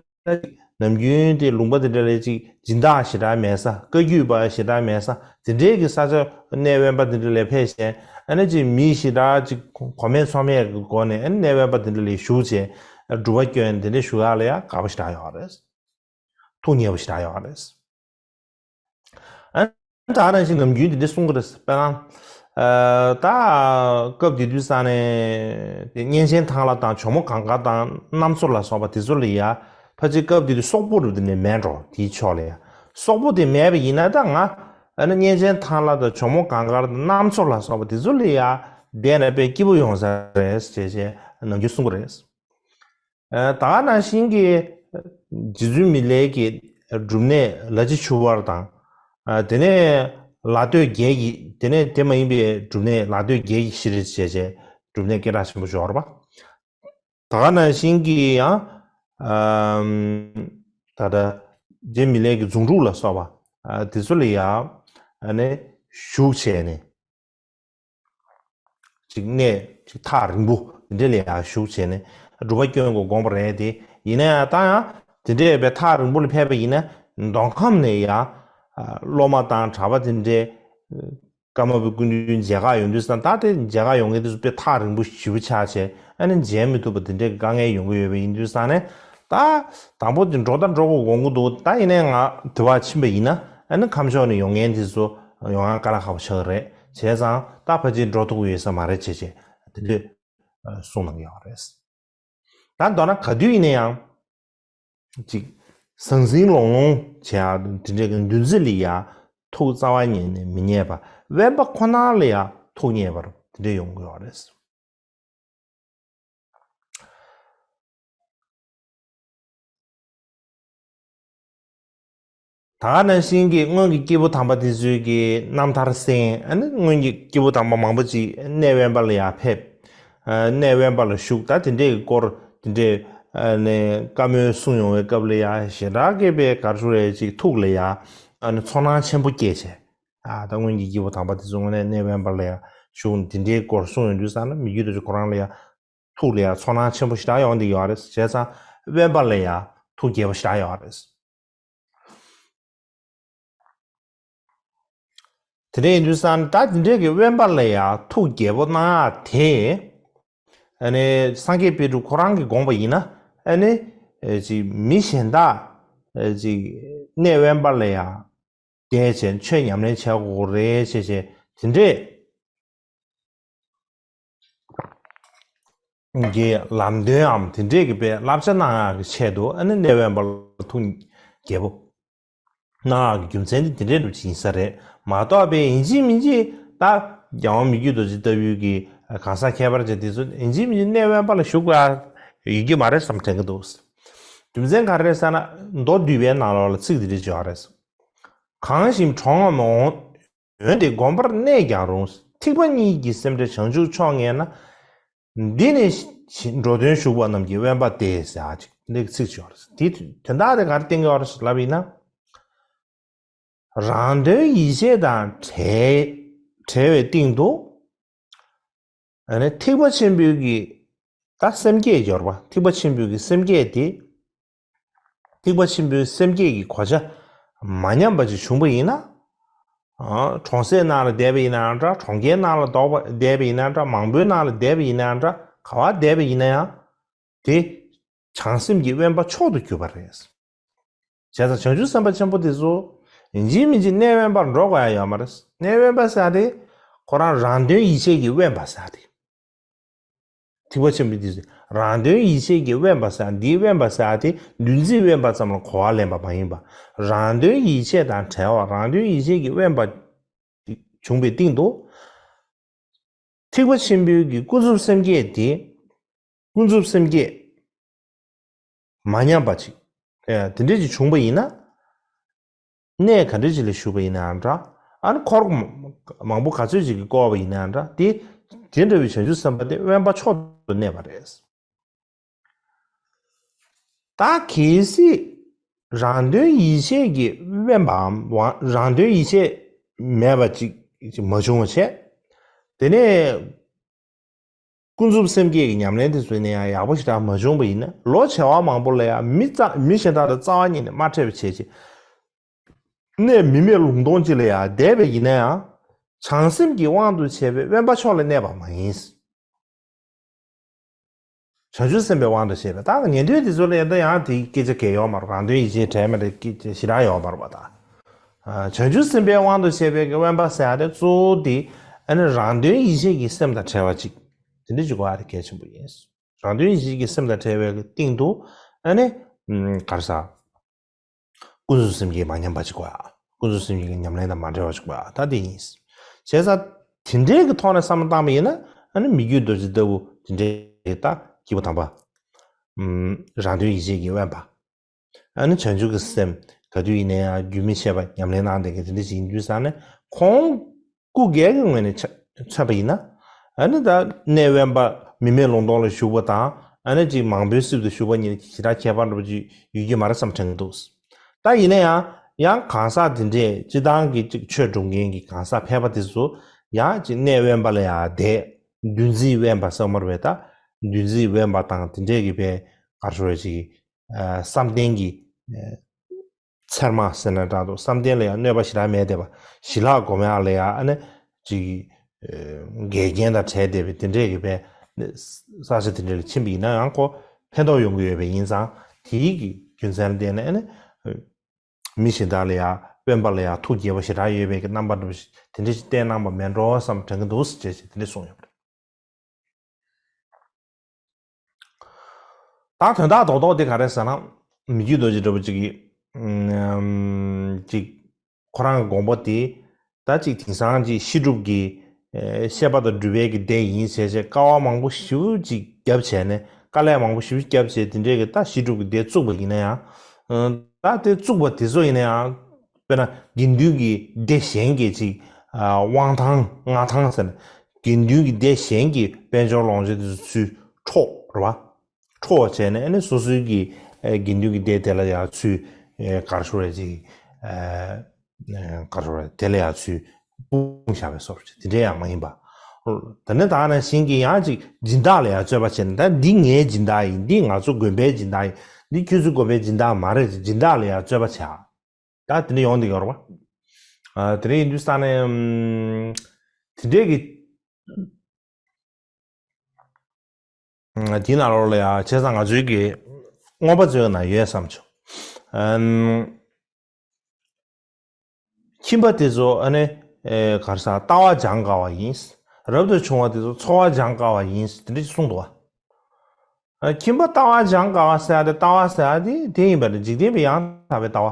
ནམ་རྒྱུན་དེ་ལུང་པ་དེ་འདྲ་ལ་ཅིག་སྦྱིན་བདག་ཞེ་དྲག་མེད་ས་བཀའ་བརྒྱུད་པ་ཞེ་དྲག་མེད་ས་དེ་འདྲའི་གི་ས་ཆ་གནས་དབེན་པ་དེ་འདྲ་ལ་ཕེབས་བྱས་ཨ་ནི་ཅིག་མི་ཞེ་དྲག་ཅིག་གོ་མེད་ཚོར་མེད་ཀྱི་སྒོ་ནས་ཨ་ནི་གནས་དབེན་པ་དེ་འདྲ་ལ་བཞུགས་བྱས་སྒྲུབ་པ་སྐྱོན་དེ་འདྲ་ཞུ་ཡག་ལ་ཡང་དགའ་པོ་ཞེ་དྲག་ཡོད་རེད། ཐུགས་མཉེས་པོ་ཞེ་དྲག་ཡོད་རེད། ཨ་ད་ག་ནང་བཞིན་ནམ་རྒྱུན་འདི་འདྲ་གསུང་གི་རེད། དཔེར་ན། ཨ་ད་སྐབས་དེ་དུས་ས་ནས་དེ་གཉན་ཆེན་ཐང་ལྷ་དང་ཇོ་མོ་གངས་དཀར་དང་གནམ་མཚོ་ལ་སོགས་པ་དེ་ཚོ་ལ་ཡ་ཕལ་ཆེར་སྐབས་དེ་དུས་སོག་པོ་རུ་དེ་ནས་མེད་འགྲོ་དེའི་ཕྱོགས་ལ་ཡ་སོག་པོ་དེ་མེད་པ་ཡིན་ན་ད་ང་ཨ་ནི་གཉན་ཆེན་ཐང་ལྷ་དང་ཇོ་མོ་གངས་དཀར་དང་གནམ་མཚོ་ལ་སོགས་པ་དེ་ཚོ་ལ་ཡ་བསྡད་ནས་དཔེ་སྐྱིད་པོ་ཡོང་ས་རེད་ཅེས་ཅེས་ནམ་རྒྱུན་གསུང་གི་རེད། ཨ་ད་ག་ནང་བཞིན་གྱི་རྗེ་བཙུན་མི་ལའི་གི་སྒྲུབ་གནས་ལ་རྗེ་ཆུ་དབར་དང་། ཨ་དེ་ནས་ལ་སྟོད་བརྒྱད་ཀྱི་དེ་ནས་དེ་མ་ཡིན་པའི་སྒྲུབ་གནས་ལ་སྟོད་བརྒྱད་ཀྱི་ཤྲཱི་རི་ཞེས་བྱའི་སྒྲུབ་གནས་སྐད་གྲགས་ཆེན་པོ་ཞིག་ཡོད་རེད་པ། ད་ག་ནང་བཞིན་གྱི་ཡང་ཨམ་ད་ལྟ་རྗེ་མི་ལའི་གི་རྫོང་དྲུག་ལ་སོགས་པ་ཨ་དེ་ཚོ་ལ་ཡང་ཨ་ནི་བཞུགས་བྱས་ནས། ཅིག་གནས་ཅིག་ཐག་རིང་པོ་འདི་འདྲ་ལ་ཡང་བཞུགས་བྱས་ནས་སྒྲུབ་པ་སྐྱོན་དགོས་དགོངས་པ་རེད་དེ། ཡིན་ན་ཡང་ད་ཡང་དེ་འདྲའི་བའི་ཐག་རིང་པོ་ལ་ཕེབས་པ་ཡིན་ན་མདོ་ཁམས་ནས་ཡང་སློབ་མ་དང་གྲྭ་པ་དེ་འདྲའི་ཀརྨ་པའི་སྐུ་མདུན་མཇལ་ཁ་ཡོང་དུས་ཙང་ད་དེ་མཇལ་ཁ་ཡོང་མཁན་དེ་ཚོ་དཔེ་ཐག་རིང་པོ་ཞེ་པོ་ཆགས་བྱས་ཨ་ནི་མཇལ་མི་ཐུབ་པ་དེ་འདྲའི་དཀའ་ངལ་ཡོང་གི་ཡོད་པ་ཡིན་དུས་ཙང་ནས་ད་དང་པོ་དེ་འགྲོ་ད་འགྲོ་དགོས་དགོངས་ཀྱི་འདུག་ད་ཡིན་ནའི་ང་དེ་བར་ཕྱིན་པ་ཡིན་ན་ཨ་ནི་ཁམས་ཕྱོགས་ནས་ཡོང་མཁན་དེ་ཚོ་ཡོང་ཡ་དཀའ་ལས་ཁག་པོ་ཆགས་ཀྱི་རེད། བྱས་ཙང་ད་ཕལ་ཆེར་འགྲོ་ཐུབ་ཀྱི་ཡོད་ས་མ་རེད་ཅེས་བྱས་དེ་འདྲས་གསུངས་གནང་གི་ཡོད་རེད། ད་མདོར་ན་ག་དུས་ཡིན་ན་ཡང་ཅིག་ཟང་ཟིང་ལོང་ལོང་བྱེད་ཡ་དེ་འདྲས་ཀྱི་འདུ་འཛི་ལ་ཡ་ཐུགས་རྩ་བ་ཉིད་ནས་མི་མཉེས་པ་དབེན་པ་ཁོ་ན་ལ་ཡ་ཐུགས་མཉེས་པ་དེ་འདྲས་ཡོང་གི་ཡོད་རེད། ད་ག་ནང་བཞིན་གྱི་སྔོན་གྱི་སྐྱེས་བུ་དམ་པ་དེ་ཚོའི་གི་རྣམ་ཐར་གསན། ཨ་ནི་སྔོན་གྱི་སྐྱེས་བུ་དམ་པ་མང་པོ་ཅིག་གནས་དབེན་པ་ལ་ཡར་ཕེབས། ཨ་གནས་དབེན་པ་ལ་བཞུགས། ད་དེ་འདྲའི་གི་སྐོར་དེ་འདྲའི་ཨ་ནི་བཀའ་མོལ་གསུངས་ཡོང་བའི་སྐབས་ལ་ཡ་ཞེ་དྲག་གི་པའི་ག་རེ་ཞུ་རེད་ཅིག་ཐུགས་ལ་ཡ་ཨ་ནི་ཚོར་སྣང་ཆེན་པོ་སྐྱེས་བྱས། ཨ་ད་སྔོན་གྱི་སྐྱེས་བུ་དམ་པ་དེ་ཚོ་དངོས་གནས་གནས་དབེན་པ་ལ་ཡ་བཞུགས་ནས་དེ་འདྲའི་སྐོར་གསུངས་ཡོང་དུས་ཙང་ན་མི་རྒྱུད་དུ་ཁོ་རང་ལ་ཡ་ཐུགས་ལ་ཡང་ཚོར་སྣང་ཆེན་པོ་ཞེ་དྲག་ཡོང་བསྡད་ཡོད་རེད། བྱས་ཙང་དབེན་པ་ལ་ཡང་ཐུགས་དགྱེས་པོ་ཞེ་དྲག་ཡོད་རེད། དེ་འདྲ་ཡིན་དུས་ཙང་ད་དེ་འདྲའི་གི་དབེན་པ་ལ་ཡང་ཐུགས་དགྱེས་པོ་གནང་ཡག་དེ། ཨ་ནི་སངས་རྒྱས་དཔལ་སྤྲུལ་ཁོ་རང་གིས་དགོངས་པ་ཡིན་ན་ཨ་ནི་ཅིག་མི་གཞན་དག་ཅིག་གནས་དབེན་པ་ལ་ཡང་བསྡད་བྱས་ཆོས་ཉམས་ལེན་བྱ་དགོས་རེད་ཅེས་བྱས་དེ་འདྲས། གི་ལམ་སྟོན་འམ་དེ་འདྲས་ཀྱི་པའི་བསླབ་བྱ་གནང་ཡག་གི་ཆེད་དུ་ཨ་ནི་གནས་དབེན་པ་ལ་ཐུགས་དགྱེས་པོ་གནང་ཡག་གི་རྒྱུ་མཚན་དེ་དེ་འདྲས་འདྲ་ཅིག་ཡིན་ས་རེད་མ་གཏོགས་པའི་ཡིན་གཅིག་མིན་གཅིག་ད་རྒྱལ་དབང་མི་བསྐྱོད་རྡོ་རྗེ་ལྟ་བུའི་གི་ གང་ཟག་ཁྱད་པར་ཅན་དེ་ཚོ་ཡིན་གཅིག་མིན་གཅིག་གནས་དབེན་པ་ལ་ཞུགས་པ་ཡོད་ཀྱི་མ་རེད་བསམ་དྲན་གྱི་འདུག། རྒྱུ་མཚན་ག་རེ་རེད་ཟེར་ན། མདོ་སྡུད་པའི་ནང་ལོགས་ལ་ཚིག་འདི་འདྲ་ཅིག་ཡོད་རེད། གང་ཞིག་གྲོང་ངམ་འོང་། འོན་ཏེ་དགོན་པར་གནས་ཀྱང་རུང་། ཐེག་པ་གཉིས་ཀྱི་སེམས་ཁྲལ་བྱང་ཆུབ་མཆོག་ངེས་ན། འདི་ནི་འགྲོ་དོན་ཞུགས་པ་རྣམས་ཀྱི་དབེན་པ་སྟེ་ཟེར་ཨ་ཅིག་འདི་ཚིག་ཅིག་ཡོད་རེད། དེ་དོན་དག་དེ་ག་རེ་བསྟན་གྱི་ཡོད་རེད་ལབ་ཡིན་ན། རང་དོན་ཡིད་བྱེད་དང་བྲལ་བྲལ་བའི་སྟེང་དུ། ཨ་ནི་ཐེག་པ་ཆེན་པོའི་གི་ད་སེམས་བསྐྱེད་སྦྱོར་བ། ཐེག་པ་ཆེན་པོའི་གི་སེམས་བསྐྱེད་དེ། ཐེག་པ་ཆེན་པོའི་སེམས་བསྐྱེད་ཀྱི་གོ་ཆ་མ་ཉམས་པ་ཅིག་བྱུང་པ་ཡིན་ན། ཨ། གྲོང་གསེབ་ནང་ལ་བསྡད་པ་ཡིན་ནའང་འདྲ། གྲོང་ཁྱེར་ནང་ལ་བསྡོགས་པ་བསྡད་པ་ཡིན་ནའང་འདྲ། མང་པོའི་ནང་ལ་བསྡད་པ་ཡིན་ནའང་འདྲ། ག་བ་བསྡད་པ་ཡིན་ན་ཡང་། དེ་བྱང་སེམས་ཀྱི་དབེན་པ་མཆོག་ཏུ་གྱུར་པ་རེད། བྱས་ཙང་བྱང་ཆུབ་སེམས་དཔའ་ཆེན་པོ་དེ་ཚོ་ཡིན་གཅིག་མིན་གཅིག་གནས་དབེན་པར་འགྲོ་དགོས་ཡ་ཡོད་མ་རེད། གནས་དབེན་པ་ཟེར་ཡ་དེ་ཁོ་རང་རང་དོན་ཡིད་བྱེད་ཀྱི་དབེན་པ་ཟེར་ཡ་དེ། ཐེག་པ་ཆེན་པོའི་དེ་ཚོ་རང་དོན་ཡིད་བྱེད་ཀྱི་དབེན་པ་ཟེར་ཡ། འདིའི་དབེན་པ་ཟེར་ཡ་དེ་འདུ་འཛིའི་དབེན་པ་ཙམ་ལ་གོ་བ་ལེན་པ་མ་ཡིན་པ། རང་དོན་ཡིད་བྱེད་དང་བྲལ་བ། རང་དོན་ཡིད་བྱེད་ཀྱི་དབེན་པ་བྱུང་བའི་སྟེང་དུ། ཐེག་པ་ཆེན་པོའི་གི་ཀུན་རྫོབ་སེམས་བསྐྱེད་དེ། ཀུན་རྫོབ་སེམས་བསྐྱེད་མ་ཉམས་པ་ཅིག། ཨེ། དེ་འདྲ་ཅིག་བྱུང་པ་ཡིན་ན། གནས་ག་འདྲ་ཅིག་ལ་བཞུགས་པ་ཡིན་ནའང་འདྲ། ཨ་ནི་འཁོར་མང་པོ་ག་ཚོད་ཅིག་གིས་བསྐོར་བ་ཡིན་ནའང་འདྲ། དེ་དེ་འདྲ་བའི་བྱང་ཆུབ་སེམས་དཔའ་དེ་དབེན་པ་མཆོག་ཏུ་གནས་པ་རེད། ད་གལ་སྲིད་རང་དོན་ཡིད་བྱེད་ཀྱི་དབེན་པའམ་རང་དོན་ཡིད་བྱེད་མེད་པ་ཅིག་མ་བྱུང་བ་བྱས། དེ་ནས་ཀུན་རྫོབ་སེམས་བསྐྱེད་ཀྱི་ཉམས་ལེན་དེ་ཚོ་ནས་ཡང་ཡག་པོ་ཞེ་དྲག་མ་བྱུང་བ་ཡིན་ན། ལོ་བྱེ་བ་མང་པོ་ལ་ཡང་མི་རྩ་མི་གཞན་དག་དང་རྩ་བ་ཉིད་ནས་མ་འཕྲད་པ་བྱས་བྱས། གནས་མི་མེད་ལུང་སྟོང་ཅིག་ལ་ཡང་བསྡད་པ་ཡིན་ན་ཡང་། བྱང་སེམས་ཀྱི་དབང་དུ་བྱས་པའི་དབེན་པ་མཆོག་ལ་གནས་པ་མ་ཡིན། བྱང་ཆུབ་སེམས་དཔའི་དབང་དུ་བྱས་པའི། ད་ཉན་ཐོས་དེ་ཚོ་ལ་ཡང་ད་ཡང་དེའི་སྐད་ཆ་གང་ཡང་ཡོད་མ་རེད། རང་དོན་ཡིད་བྱེད་བྲལ་མེད་ཀྱི་སྐད་ཆ་ཞེ་དྲག་ཡོད་མ་རེད་པ་ད། ཨ། བྱང་ཆུབ་སེམས་དཔའི་དབང་དུ་བྱས་པའི་དབེན་པ་ཟེར་ཡ་དེ་གཙོ་བོ་དེ་ཨ་ནི་རང་དོན་ཡིད་བྱེད་ཀྱི་སེམས་དང་བྲལ་བ་ཅིག་དེ་འདྲ་ཅིག་དགོས་ཡ་དེ་གལ་ཆེན་པོ་ཡིན། རང་དོན་ཡིད་བྱེད་ཀྱི་སེམས་དང་བྲལ་བའི་སྟེང་དུ་ཨ་ནི། ཨམ། ག་རེ་ཟ། ཀུན་རྫོབ་སེམས་བསྐྱེད་མ་ཉམས་པ་ཅིག་དགོས་ཡ། ཀུན་རྫོབ་སེམས་བསྐྱེད་ཀྱི་ཉམས་ལེན་དང་མ་བྲལ་བ་ཅིག་དགོས་ཡ། ད་དེ་ཡིན། བྱས་ཙང་དེ་འདྲའི་གི་ཐོག་ནས་བསམ་བློ་བཏང་པ་ཡིན་ན། ཨ་ནི་མི་བསྐྱོད་རྡོ་རྗེ་ལྟ་བུ་དེ་འདྲའི་གི་ད་སྐྱེས་བུ་དམ་པ། ཨམ། རང་དོན་ཡིད་བྱེད་ཀྱི་དབེན་པ། ཨ་ནི་བྱང་ཆུབ་ཀྱི་སེམས་ག་དུས་ཡིན་ན་ཡང་རྒྱུན་མི་ཆད་པ་ཉམས་ལེན་གནང་བསྡད་མཁན་དེ་འདྲ་ཞིག་ཡིན་དུས་ཙང་ནས། ཁོང་སྐུ་སྒེར་གྱི་ངོས་ནས་མཚོན་པ་ཡིན་ན། ཨ་ནི་ད་གནས་དབེན་པ་མི་མེད་ལུང་སྟོང་ལ་བཞུགས་པ་དང་། ཨ་ནི་ཅིག་མང་པོའི་སྲིད་དུ་བཞུགས་པ་གཉིས་ཞེ་དྲག་ཁྱད་པར་འདྲ་པོ་ཅིག་ཡོད་ཀྱི་མ་རེད་བསམ་དྲན་གྱི་འདུག། ད་ཡིན་ན་ཡང་ཡང་གང་ཟག་དེ་འདྲས་སྤྱིར་བཏང་གི་ཅིག་ཆོས་སྒྲུབ་མཁན་གྱི་གང་ཟག་ཕལ་པ་དེ་ཚོ་ཡང་ཅིག་གནས་དབེན་པ་ལ་ཡང་བསྡད། འདུ་འཛིའི་དབེན་པ་ཟེར་མ་རེད་པས་ད། འདུ་འཛིའི་དབེན་པ་དང་དེ་འདྲས་ཀྱི་པའི་ག་རེ་ཞུ་དགོས་རེད། ཅིག། ཨ། བསམ་གཏན་གྱི། ཨ། ཚེར་མ་ཟེར་ན་འདྲ་འདུག། བསམ་གཏན་ལ་ཡང་གནོད་པ་ཞེ་དྲག་མེད་བསྡད་པ། ཞི་ལྷག་སྒོམ་ཡག་ལ་ཡང་ཨ་ནི་ཅིག། ཨ། འགལ་རྐྱེན་དང་བྲལ་བསྡད་པའི་དེ་འདྲས་ཀྱི་པའི་ས་ཆ་དེ་འདྲས་ལ་ཕྱིན་པ་ཡིན་ན་ཡང་ཁོ་ཕན་ཐོགས་ཡོང་གི་ཡོད་པ་ཡིན་ཙང་། དེའི་གི་རྒྱུ་མཚན་ལ་བརྟེན་ནས་ཨ་ནི་མི་གཞན་དག་ལ་ཡང་དབེན་པ་ལ་ཡང་ཐུགས་དགྱེས་པ་ཞེ་དྲག་ཡོད་པའི་གི་རྣམ་པ་འདྲ་པོ་ཞིག་དེ་འདྲས་ཞིག་བསྟན་གནང་པ་མེད་འགྲོ་བསམ་དྲན་གྱི་འདུག་ཟེར་བྱས་བྱས་དེ་འདྲས་གསུངས་ཡོད་པ་རེད། ད་དོན་དག་རྡོག་རྡོག་དེ་ག་རེ་ཟེར་ན། མི་བསྐྱོད་རྡོ་རྗེ་འདྲ་པོ་ཅིག་གིས། ཨམ། ཅིག་ཁོ་རང་གི་དགོངས་པ་དེ། ད་ཅིག་དེང་སང་ཅིག་བཤད་སྒྲུབ་ཀྱི། ཨེ། བཤད་པ་དང་སྒྲུབ་པའི་གི་སྡེ་ཡིན་ཟེར་བྱས་དཀའ་བ་མང་པོ་ཞེ་པོ་ཅིག་བརྒྱབ་བྱས་ནས། དཀའ་ལས་མང་པོ་ཞེ་པོ་བརྒྱབ་བྱས་དེ་འདྲའི་གི་ད་བཤད་སྒྲུབ་ཀྱི་སྡེ་བཙུགས་པ་ཡིན་ན་ཡང་། ཨ། ད་དེ་བཙུགས་པ་དེ་ཚོ་ཡིན་ན་ཡང་། དཔེར་ན་དགེ་འདུན་གྱི་སྡེ་གཞན་གྱི་ཅིག། ཨ། དབང་ཐང་མངའ་ཐང་ཟེར་ན། དགེ་འདུན་གྱི་སྡེ་གཞན་གྱི་དཔལ་འབྱོར་ལོངས་སྤྱོད་དེ་ཚོ་ཚུར་འཕྲོག་རེད་པ། འཕྲོག་བྱས་ནས་ཨ་ནི་སོ་སོའི་གི། ཨེ། དགེ་འདུན་གྱི་སྡེ་དེ་ལ་ཡང་ཚུར། ཨེ། ག་རེ་ཞུ་དགོས་རེད། ཅིག། ཨེ། ག་རེ་ཞུ་དགོས་རེད། དེ་ལ་ཡང་ཚུར་སྤུངས་བཞག་པའི་བཟོ་འདྲ་ཅིག་དེ་འདྲ་ཡང་མ་ཡིན་པ། ད་ནི་ད་ནང་བཞིན་གྱི་ཡང་ཅིག་སྦྱིན་བདག་ལ་ཡང་རྩོད་པ་བྱས་ནས། ད་འདི་ངའི་སྦྱིན་བདག་ཡིན། འདི་ང་ཚོ་དགོན་པའི་སྦྱིན་བདག་ཡིན། འདི་ཁྱོད་ཚོའི་དགོན་པའི་སྦྱིན་བདག་མ་རེད། སྦྱིན་བདག་ལ་ཡང་རྩོད་པ་བྱས། ད་དེ་འདྲ་ཡོང་བསྡད་ཀྱི་ཡོད་རེད་པ། ཨ། དེ་འདྲ་ཡིན་དུས་ཙང་ནས། ཨམ། དེ་འདྲའི་གི། ཨ། དེའི་ནང་ལོགས་ལ་ཡང་བྱས་ཙང་ང་ཚོའི་གི་མངོན་པ་མཛོད་ནང་ཡོད་བསམ་བྱུང་། ཨམ། ཁྱིམ་པ་དེ་ཚོ་ཨ་ནི། ཨེ། ག་རེ་ཟ། ལྟ་བ་སྦྱང་དཀའ་བ་ཡིན། རབ་ཏུ་བྱུང་བ་དེ་ཚོ་འཚོ་བ་སྦྱང་དཀའ་བ་ཡིན། དེ་འདྲ་ཞིག་གསུངས་འདུག་པ། ཨ། ཁྱིམ་པ་ལྟ་བ་སྦྱང་དཀའ་བ་ཟེར་ཡ་དེ། ལྟ་བ་ཟེར་ཡ་དེ་དེ་ཡིན་པ་རེད། འཇིག་རྟེན་པའི་ཡང་དག་པའི་ལྟ་བ།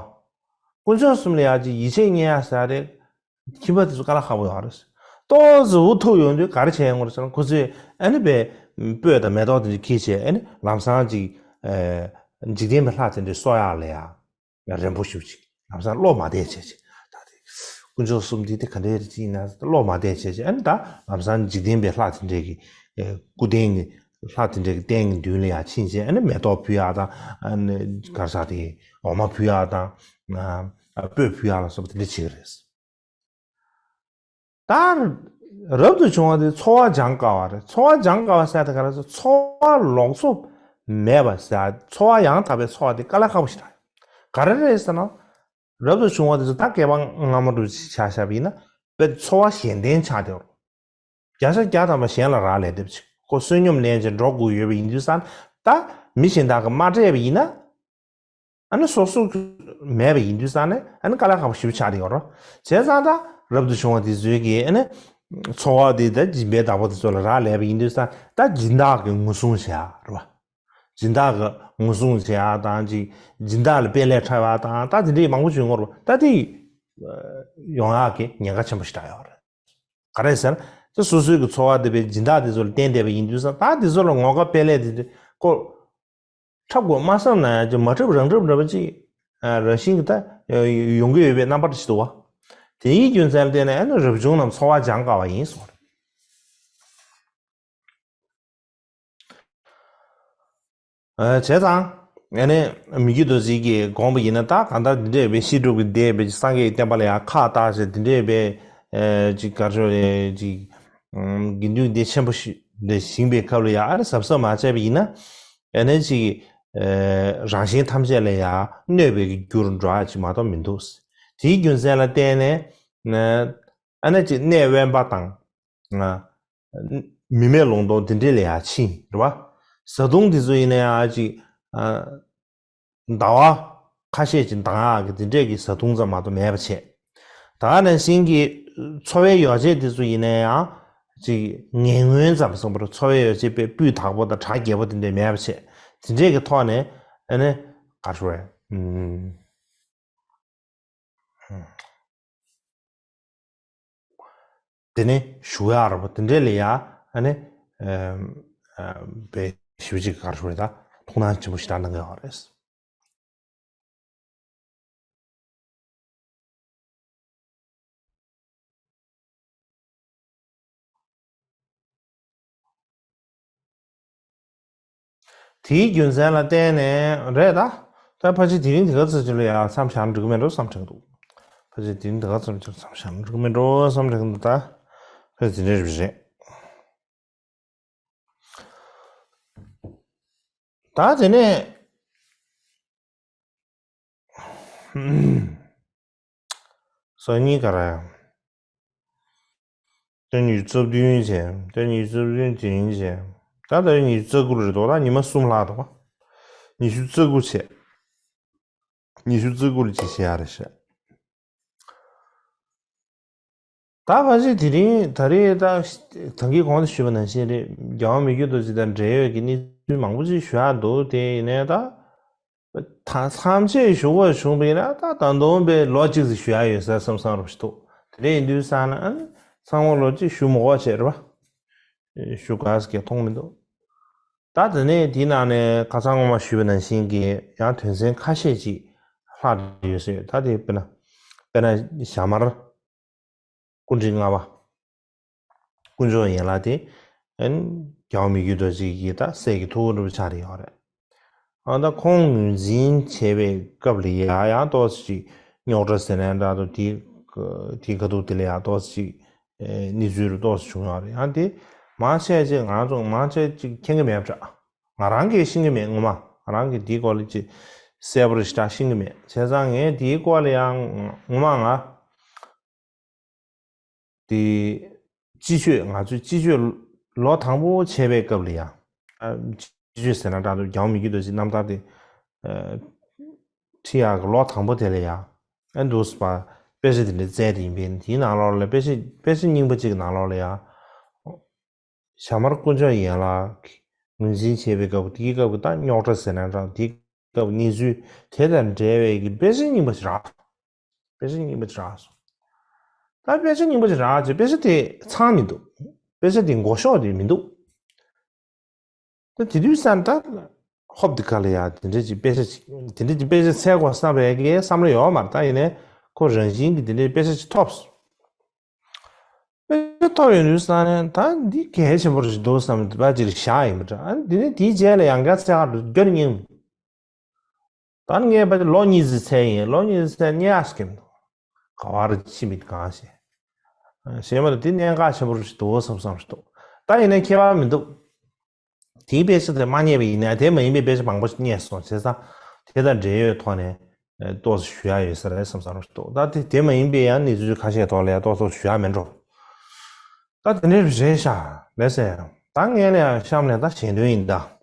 དཀོན་མཆོག་གསུམ་ལ་ཡང་ཅིག་ཡིད་ཆེས་རྙེད་ཡ་ཟེར་ཡ་དེ། ཁྱིམ་པ་དེ་ཚོ་དཀའ་ལས་ཁག་པོ་ཡོད་རེད། ཏོག་ཙམ་འུ་ཐུག་ཡོང་དུས་ག་རེ་བྱས་ཡོང་གི་རེད་ཟེར་ན། ཁོ་ཚོས་ཨ་ནི་པའི་སྤོས་དང་མེ་ཏོག་དེ་འདྲ་འཁྱེར་བྱས། ཨ་ནི་ལམ་སང་ཅིག་ཨ་འཇིག་རྟེན་པའི་ལྷ་དེ་འདྲ་གསོ་ཡག་ལ་ཡ་རན་པོ་ཞེ་པོ་ཅིག་ལམ་སང་བློ་མ་བདེ་བྱས་བྱས། ད་དེ་དཀོན་མཆོག་གསུམ་དེ་དེ་ག་འདྲའི་རེད་ཅེ་ན་བློ་མ་བདེ་བྱས་བྱས། ཨ་ནི་ད་ལམ་སང་འཇིག་རྟེན་པའི་ལྷ་དེ་འདྲས་ཀྱི་ཨ་སྐུ་རྟེན་གྱི་ལྷ་དེ་འདྲས་ཀྱི་རྟེན་གྱི་མདུན་ལ་ཡ་ཕྱིན་བྱས། ཨ་ནི་མེ་ཏོག་ཕུལ་ཡག་དང་། ཨ་ནི་ག་རེ་ཟེར་དེ་འོ་མ་ཕུལ་ཡག་དང་། ཨ་སྤོས་ཕུལ་ཡག་ལ་སོགས་པ་དེ་འདྲ་བྱེད་ཀྱི་རེད། ད་རབ་ཏུ་བྱུང་བ་དེ་འཚོ་བ་སྦྱང་དཀའ་བ་རེད། འཚོ་བ་སྦྱང་དཀའ་བ་ཟེར་དེ་ག་རེ་ཟེར། འཚོ་བ་ལོགས་སུ་མེད་པ་ཟེར། འཚོ་བ་ཡང་དག་པའི་འཚོ་བ་དེ་དཀའ་ལས་ཁག་པོ་ཞིག་རེད། ག་རེ་རེད་ཟེར་ན། རབ་ཏུ་བྱུང་བ་དེ་ཚོ་ད་སྐྱེས་པ་སྔ་མ་འདྲ་ཅིག་ཆ་བཞག་པ་ཡིན་ན། དཔེ་འཚོ་བ་གཞན་བརྟེན་ཆགས་བསྡད་ཡོད་རེད། བརྒྱ་ཆ་བརྒྱ་ཐམ་པ་གཞན་ལ་རག་ལས་བསྡད་པ་ཅིག་ཁོ་བསོད་སྙོམས་ལེན་བྱས་འགྲོ་དགོས་ཡོད་པ་ཡིན་དུས་ཙང་། ད་མི་གཞན་དག་གིས་མ་སྤྲད་པ་ཡིན་ན། ཨ་ནི་སོ་སོ་མེད་པ་ཡིན་དུས་ཙང་ནས། ཨ་ནི་དཀའ་ལས་ཁག་པོ་ཞེ་པོ་ཆགས་བསྡད་ཡོད་རེད། བྱས་ཙང་ད་རབ་ཏུ་བྱུང་བ་དེ་ཚོའི་གི་ཨ་ནི་འཚོ་བ་དེ་ད་སྦྱིན་པའི་བདག་པོ་དེ་ཚོ་ལ་རག་ལས་པ་ཡིན་དུས་ཙང་། ད་སྦྱིན་བདག་གི་ངོ་སྲུང་བྱེད་ཡག་རེད་པ། སྦྱིན་བདག་གི་ངོ་སྲུང་བྱེད་ཡག་དང་། ཅིག་སྦྱིན་བདག་ལ་དཔེ་ལས་འཁྲབ་ཡག་དང་། ད་དེ་འདྲའི་མང་པོ་བྱུང་ཡོད་རེད་པ། ད་དེ་ཡོང་ཡག་གི་ཉེན་ཁ་ཆེན་པོ་ཞིག་རག་ཡོད་རེད། ག་རེ་ཟེར་ན། ད་སོ་སོའི་གི་འཚོ་བ་དེ་དཔེ་སྦྱིན་བདག་དེ་ཚོ་ལ་བརྟེན་བསྡད་པ་ཡིན་དུས་ཙང་། ད་དེ་ཚོ་ལ་ངོ་དགའ་དཔེ་ལས་དེ་དེ་ཁོ་འཁྲབ་དགོས་མ་བསམ་ན་ཡང་། ཅིག་མ་འཁྲབ་རང་འཁྲབ་འདྲ་པོ་ཅིག་ཨ་རང་བཞིན་གྱིས་ད་ཡོང་གི་ཡོད་པའི་རྣམ་པ་ཞིག་འདུག་པ། དེའི་རྒྱུ་མཚན་ལ་བརྟེན་ནས། ཨ་ནི་རབ་བྱུང་རྣམས་འཚོ་བ་སྦྱང་དཀའ་བ་ཡིན་གསུངས་པ་རེད། ཨ་བྱས་ཙང་ཨ་ནི་མི་བསྐྱོད་རྡོ་རྗེ་གིས་དགོངས་པ་ཡིན་ན། ད་གང་ལྟར་འདི་འདྲས་པའི་བཤད་སྒྲུབ་ཀྱི་སྡེ་བའི་སངས་རྒྱས་ཀྱི་བསྟན་པ་ལ་ཡང་ཁག་བཏགས་བྱས། འདི་འདྲས་པའི་ཨ་ཅིག་ག་རེ་ཟེར། ཅིག་དགེ་འདུན་སྡེ་ཆེན་པོ་ཞིག་འདི་བཞེངས་པའི་སྐབས་ལ་ཡང་། ཨ་ནི་གཟབ་གཟབ་མ་བྱས་པ་ཡིན་ན། ཨ་ནི་ཅིག་ཨ་རང་གཞན་ཐམས་ཅད་ལ་ཡང་གནོད་པའི་རྒྱུར་འགྲོ་ཡག་ཅིག་མ་གཏོགས་མི་འདུག་དེའི་རྒྱུ་མཚན་ལ་བརྟེན་ནས། ཨ་ནི་ཅིག་གནས་དབེན་པ་དང་། ང་མི་མེད་ལུང་སྟོང་དེ་འདྲས་ལ་ཡང་ཕྱིན་རེད་པ། བཟའ་བཏུང་དེ་ཚོ་ཡིན་ན་ཡང་ཅིག་ཨ་ཟླ་བ་ཁ་ཤས་ཅིག་འདང་ཡག་གི་དེ་འདྲས་ཀྱི་བཟའ་བཏུང་ཙམ་མ་གཏོགས་མེད་པ་བྱས། ད་ག་ནང་བཞིན་གྱི་འཚོ་བའི་ཡོ་བྱད་དེ་ཚོ་ཡིན་ན་ཡང་ཅིག་ངན་ངོན་ཙམ་སོང་བར། འཚོ་བའི་ཡོ་བྱད་དཔེ་སྤུས་དག་པོ་དང་གྲ་རྒྱས་པོ་དེ་འདྲས་མེད་པ་བྱས། དེ་འདྲས་ཀྱི་ཐོག་ནས་ཨ་ནི་ག་རེ་ཟེར། ཨུམ། དེ་ནས་བཞུགས་ཡག་རེད་པ། དེ་འདྲས་ལ་ཡང་ཨ་ནི་ཨ་ཨ་དཔེ་ཞེ་པོ་ཅིག་ག་རེ་ཟེར། ད་ཐུགས་སྣང་ཆེན་པོ་ཞེ་དྲག་གནང་གི་ཡོད་རེད། དེའི་རྒྱུ་མཚན་ལ་བརྟེན་ནས་རེད་ད། ད་ཕལ་ཆེར་དེ་རིང་དེ་ག་ཚོད་ཅིག་ལ་ཡང་མཚམས་བཞག་ན་འགྲིག་གི་མེད་འགྲོ་བསམ་དྲན་གྱི་འདུག་ཕལ་ཆེར་དེ་རིང་དེ་ག་ཚོད་ཅིག་མཚམས་བཞག་ན་འགྲིག་གི་མེད་འགྲོ་བསམ་དྲན་གྱི་འདུག་ད་ཕལ་ཆེར་དེ་འདྲ་རེད། ད་དེ་ནས་སང་ཉིན་ག་རེ། ད་ཉི་ཤུ་རྩ་བདུན་བྱས། ད་ཉི་ཤུ་རྩ་བདུན་དེ་རིང་བྱས། ད་ད་ཉི་ཤུ་རྩ་དགུ་རེད་འདུག་ད་ཉི་མ་གསུམ་ལྷག་འདུག་ཉི་ཤུ་རྩ་དགུ་བྱས། ཉི་ཤུ་རྩ་དགུ་ལ་ཅིག་བྱེད་ཡག་རེད་ཤག་ད་ཕལ་ཆེར་དེ་རིང་ད་རེས་ད་ད་གིན་གོང་དུ་ཞུས་པ་ནང་བཞིན་རེད། རྒྱལ་བ་མི་བསྐྱོད་རྡོ་རྗེ་དང་འབྲེལ་ཡོད་ཀྱི་གནས་ཚུལ་མང་པོ་ཅིག་ཞུ་ཡག་འདུག་དེ་ཡིན་ནའི་ད་ད་ཐམས་ཅད་ཞུ་དགོས་བྱུང་བ་ཡིན་ན། ད་ད་དུང་དཔེ་ལོ་གཅིག་ཙམ་ཞུ་ཡག་ཡོད་ས་བསམ་བསམ་འདྲ་པོ་ཞིག་འདུག་དེ་འདྲ་ཡིན་དུས་ཙང་ན། ཨ་ནི་ཚང་མ་ལོ་གཅིག་ཞུ་མི་དགོས་བྱས་རེད་པ། ཞུ་དགོས་ཀྱི་མཐོང་མི་འདུག་ད་དེ་ནས་དེའི་ནང་ནས་ཁ་སང་སྔོན་མ་ཞུས་པ་ནང་བཞིན་གྱི་ཡང་དོན་ཚན་ཁ་ཤས་ཅིག་ལྷག་ཡོད་ས་ཡོད། ད་དེ་དཔེར་ན་དཔེར་ན་ཞྭ་དམར་སྐུ་ཕྲེང་ལྔ་པ། དཀོན་མཆོག་ཡན་ལག་དེ་ཨན་རྒྱལ་བ་མི་བསྐྱོད་རྡོ་རྗེ་གི་ད་སྲས་ཀྱི་ཐུ་བོ་འདྲ་པོ་ཆགས་བསྡད་ཡོད་རེད། ཨ་ད་ཁོང་ངོས་འཛིན་བྱས་པའི་སྐབས་ལ་ཡ་ཡང་ཏོག་ཙམ་ཅིག་རྙོག་དྲ་ཟེར་ན་འདྲ་འདུག་དེ་དེ་ཁ་ཐུག་དེ་ལ་ཡ་ཏོག་ཙམ་ཅིག་ཨེ་གནས་ཚུལ་རུ་ཏོག་ཙམ་བྱུང་ཡོད་རེད། ཡང་དེ་མང་ཆེ་ཅིག་ང་ཚོ་མང་ཆེ་ཅིག་མཁྱེན་གྱི་མེད་པ་འདྲ། ང་རང་གིས་ཤེས་ཀྱི་མེད། ངོ་མ་ང་རང་གིས་དེའི་སྐོར་ལ་ཅིག་གསལ་པོ་རེ་ཞིག་ཤེས་ཀྱི་མེད། བྱས་ཙང་ངས་དེའི་སྐོར་ལ་ཡང་ངོ་མ་ང་དེ་སྤྱི་ཆོས། ང་ཚོའི་སྤྱི་ཆོས་ལོ་དང་པོ་བྱས་པའི་སྐབས་ལ་ཡང་། ཨ་སྤྱི་ཆོས་ཟེར་ན་འདྲ་འདུག་རྒྱལ་བ་མི་བསྐྱོད་རྡོ་རྗེ་རྣམ་ཐར་དེ་ཨ་ཁྲིད་ཡག་གི་ལོ་དང་པོ་དེ་ལ་ཡང་། ཨ་འདུག་སེ་པ་དཔེ་ཆ་དེ་འདྲ་བཙལ་ཏེ་ཡིན་པས། དེའི་ནང་ལོགས་ལ་དཔེ་ཆ་དཔེ་ཆ་རྙིང་པ་གཅིག་གི་ནང་ལོགས་ལ་ཡང་། ཞྭ་དམར་དཀོན་མཆོག་ཡན་ལག་ངོས་འཛིན་བྱེད་པའི་སྐབས། དེའི་སྐབས་ཀྱི་ད་རྙོག་དྲ་ཟེར་ན་འདྲ། དེའི་སྐབས་གནས་ཚུལ་དེ་དང་འབྲེལ་བའི་གི་དཔེ་ཆ་རྙིང་པ་ཞིག་རག་དཔེ་ཆ་རྙིང་པ་ཞིག་རག་སོང་། ད་དཔེ་ཆ་རྙིང་པ་ཅིག་རག་བྱས། དཔེ་ཆ་དེ་ཚང་མི་འདུག་དཔེ་ཆ་དེ་མགོ་གཞུག་དེ་མི་འདུག་ད་དེ་དུས་ཙམ་ད་ཧོབ་དེ་ག་ལ་ཡ་དེ་འདྲ་ཅིག་དཔེ་ཆ་ཅིག་དེ་འདྲ་ཅིག་དཔེ་ཆ་འཚོལ་དགོས་བསམ་པའི་གི་བསམ་བློ་ཡོད་མ་རེད། ད་ཡིན་ནའི་ཁོ་རང་བཞིན་གྱི་དེ་འདྲའི་དཔེ་ཆ་ཅིག་ཐོབ་སོང་། དཔེ་ཆ་ཐོབ་ཡོང་དུས་ཙམ་ནས་ད་འདི་གལ་ཆེན་པོ་རེད་འདུག་བསམ་ནས་ཕར་ཅིག་བཞག་ཡིན་པ་འདྲ། ཨ་ནི་དེ་ནས་དེའི་རྗེས་ལ་ཡང་བསྐྱར་འཚོལ་ག་འགྲོ་རྒྱུ་རྙིང་། ད་ངས་ཕར་ལོ་གཉིས་ཙམ་འཚོལ་ཡིན། ལོ་གཉིས་ཙམ་འཚོལ་རྙེད་ཡག་ཞིག་མི་འདུག་ག་བར་ཕྱིན་མིན་གང་ཤེས། ཞེས་མ་རེད། དེ་གནད་འགག་ཆེན་པོ་ཞིག་འདུག་བསམ་བསམ་ཞིག་འདུག་ད་ཡིན་ནའི་ཁྱད་པར་མི་འདུག་དེའི་དཔེ་ཆ་དེ་མ་རྙེད་པ་ཡིན་ན་དེ་མ་ཡིན་པའི་དཔེ་ཆ་མང་པོ་ཞིག་རྙེད་སོང་། བྱས་ཙང་དེ་དང་འབྲེལ་ཡོད་ཐོག་ནས་ཏོག་ཙམ་ཞུ་ཡག་ཡོད་ས་རེད་བསམ་བསམ་ཞིག་འདུག་ད་དེ་དེ་མ་ཡིན་པའི་ཡང་གནས་ཚུལ་ཁ་ཤས་ཐོག་ལ་ཡང་ཏོག་ཙམ་ཞུ་ཡག་མེད་འགྲོ། ད་དེ་འདྲ་རེད་ཤག་ལགས་སེ། ད་ངས་ལ་ཡང་གཤམ་ནས་ད་ཞལ་འདོན་ཡིན་ད།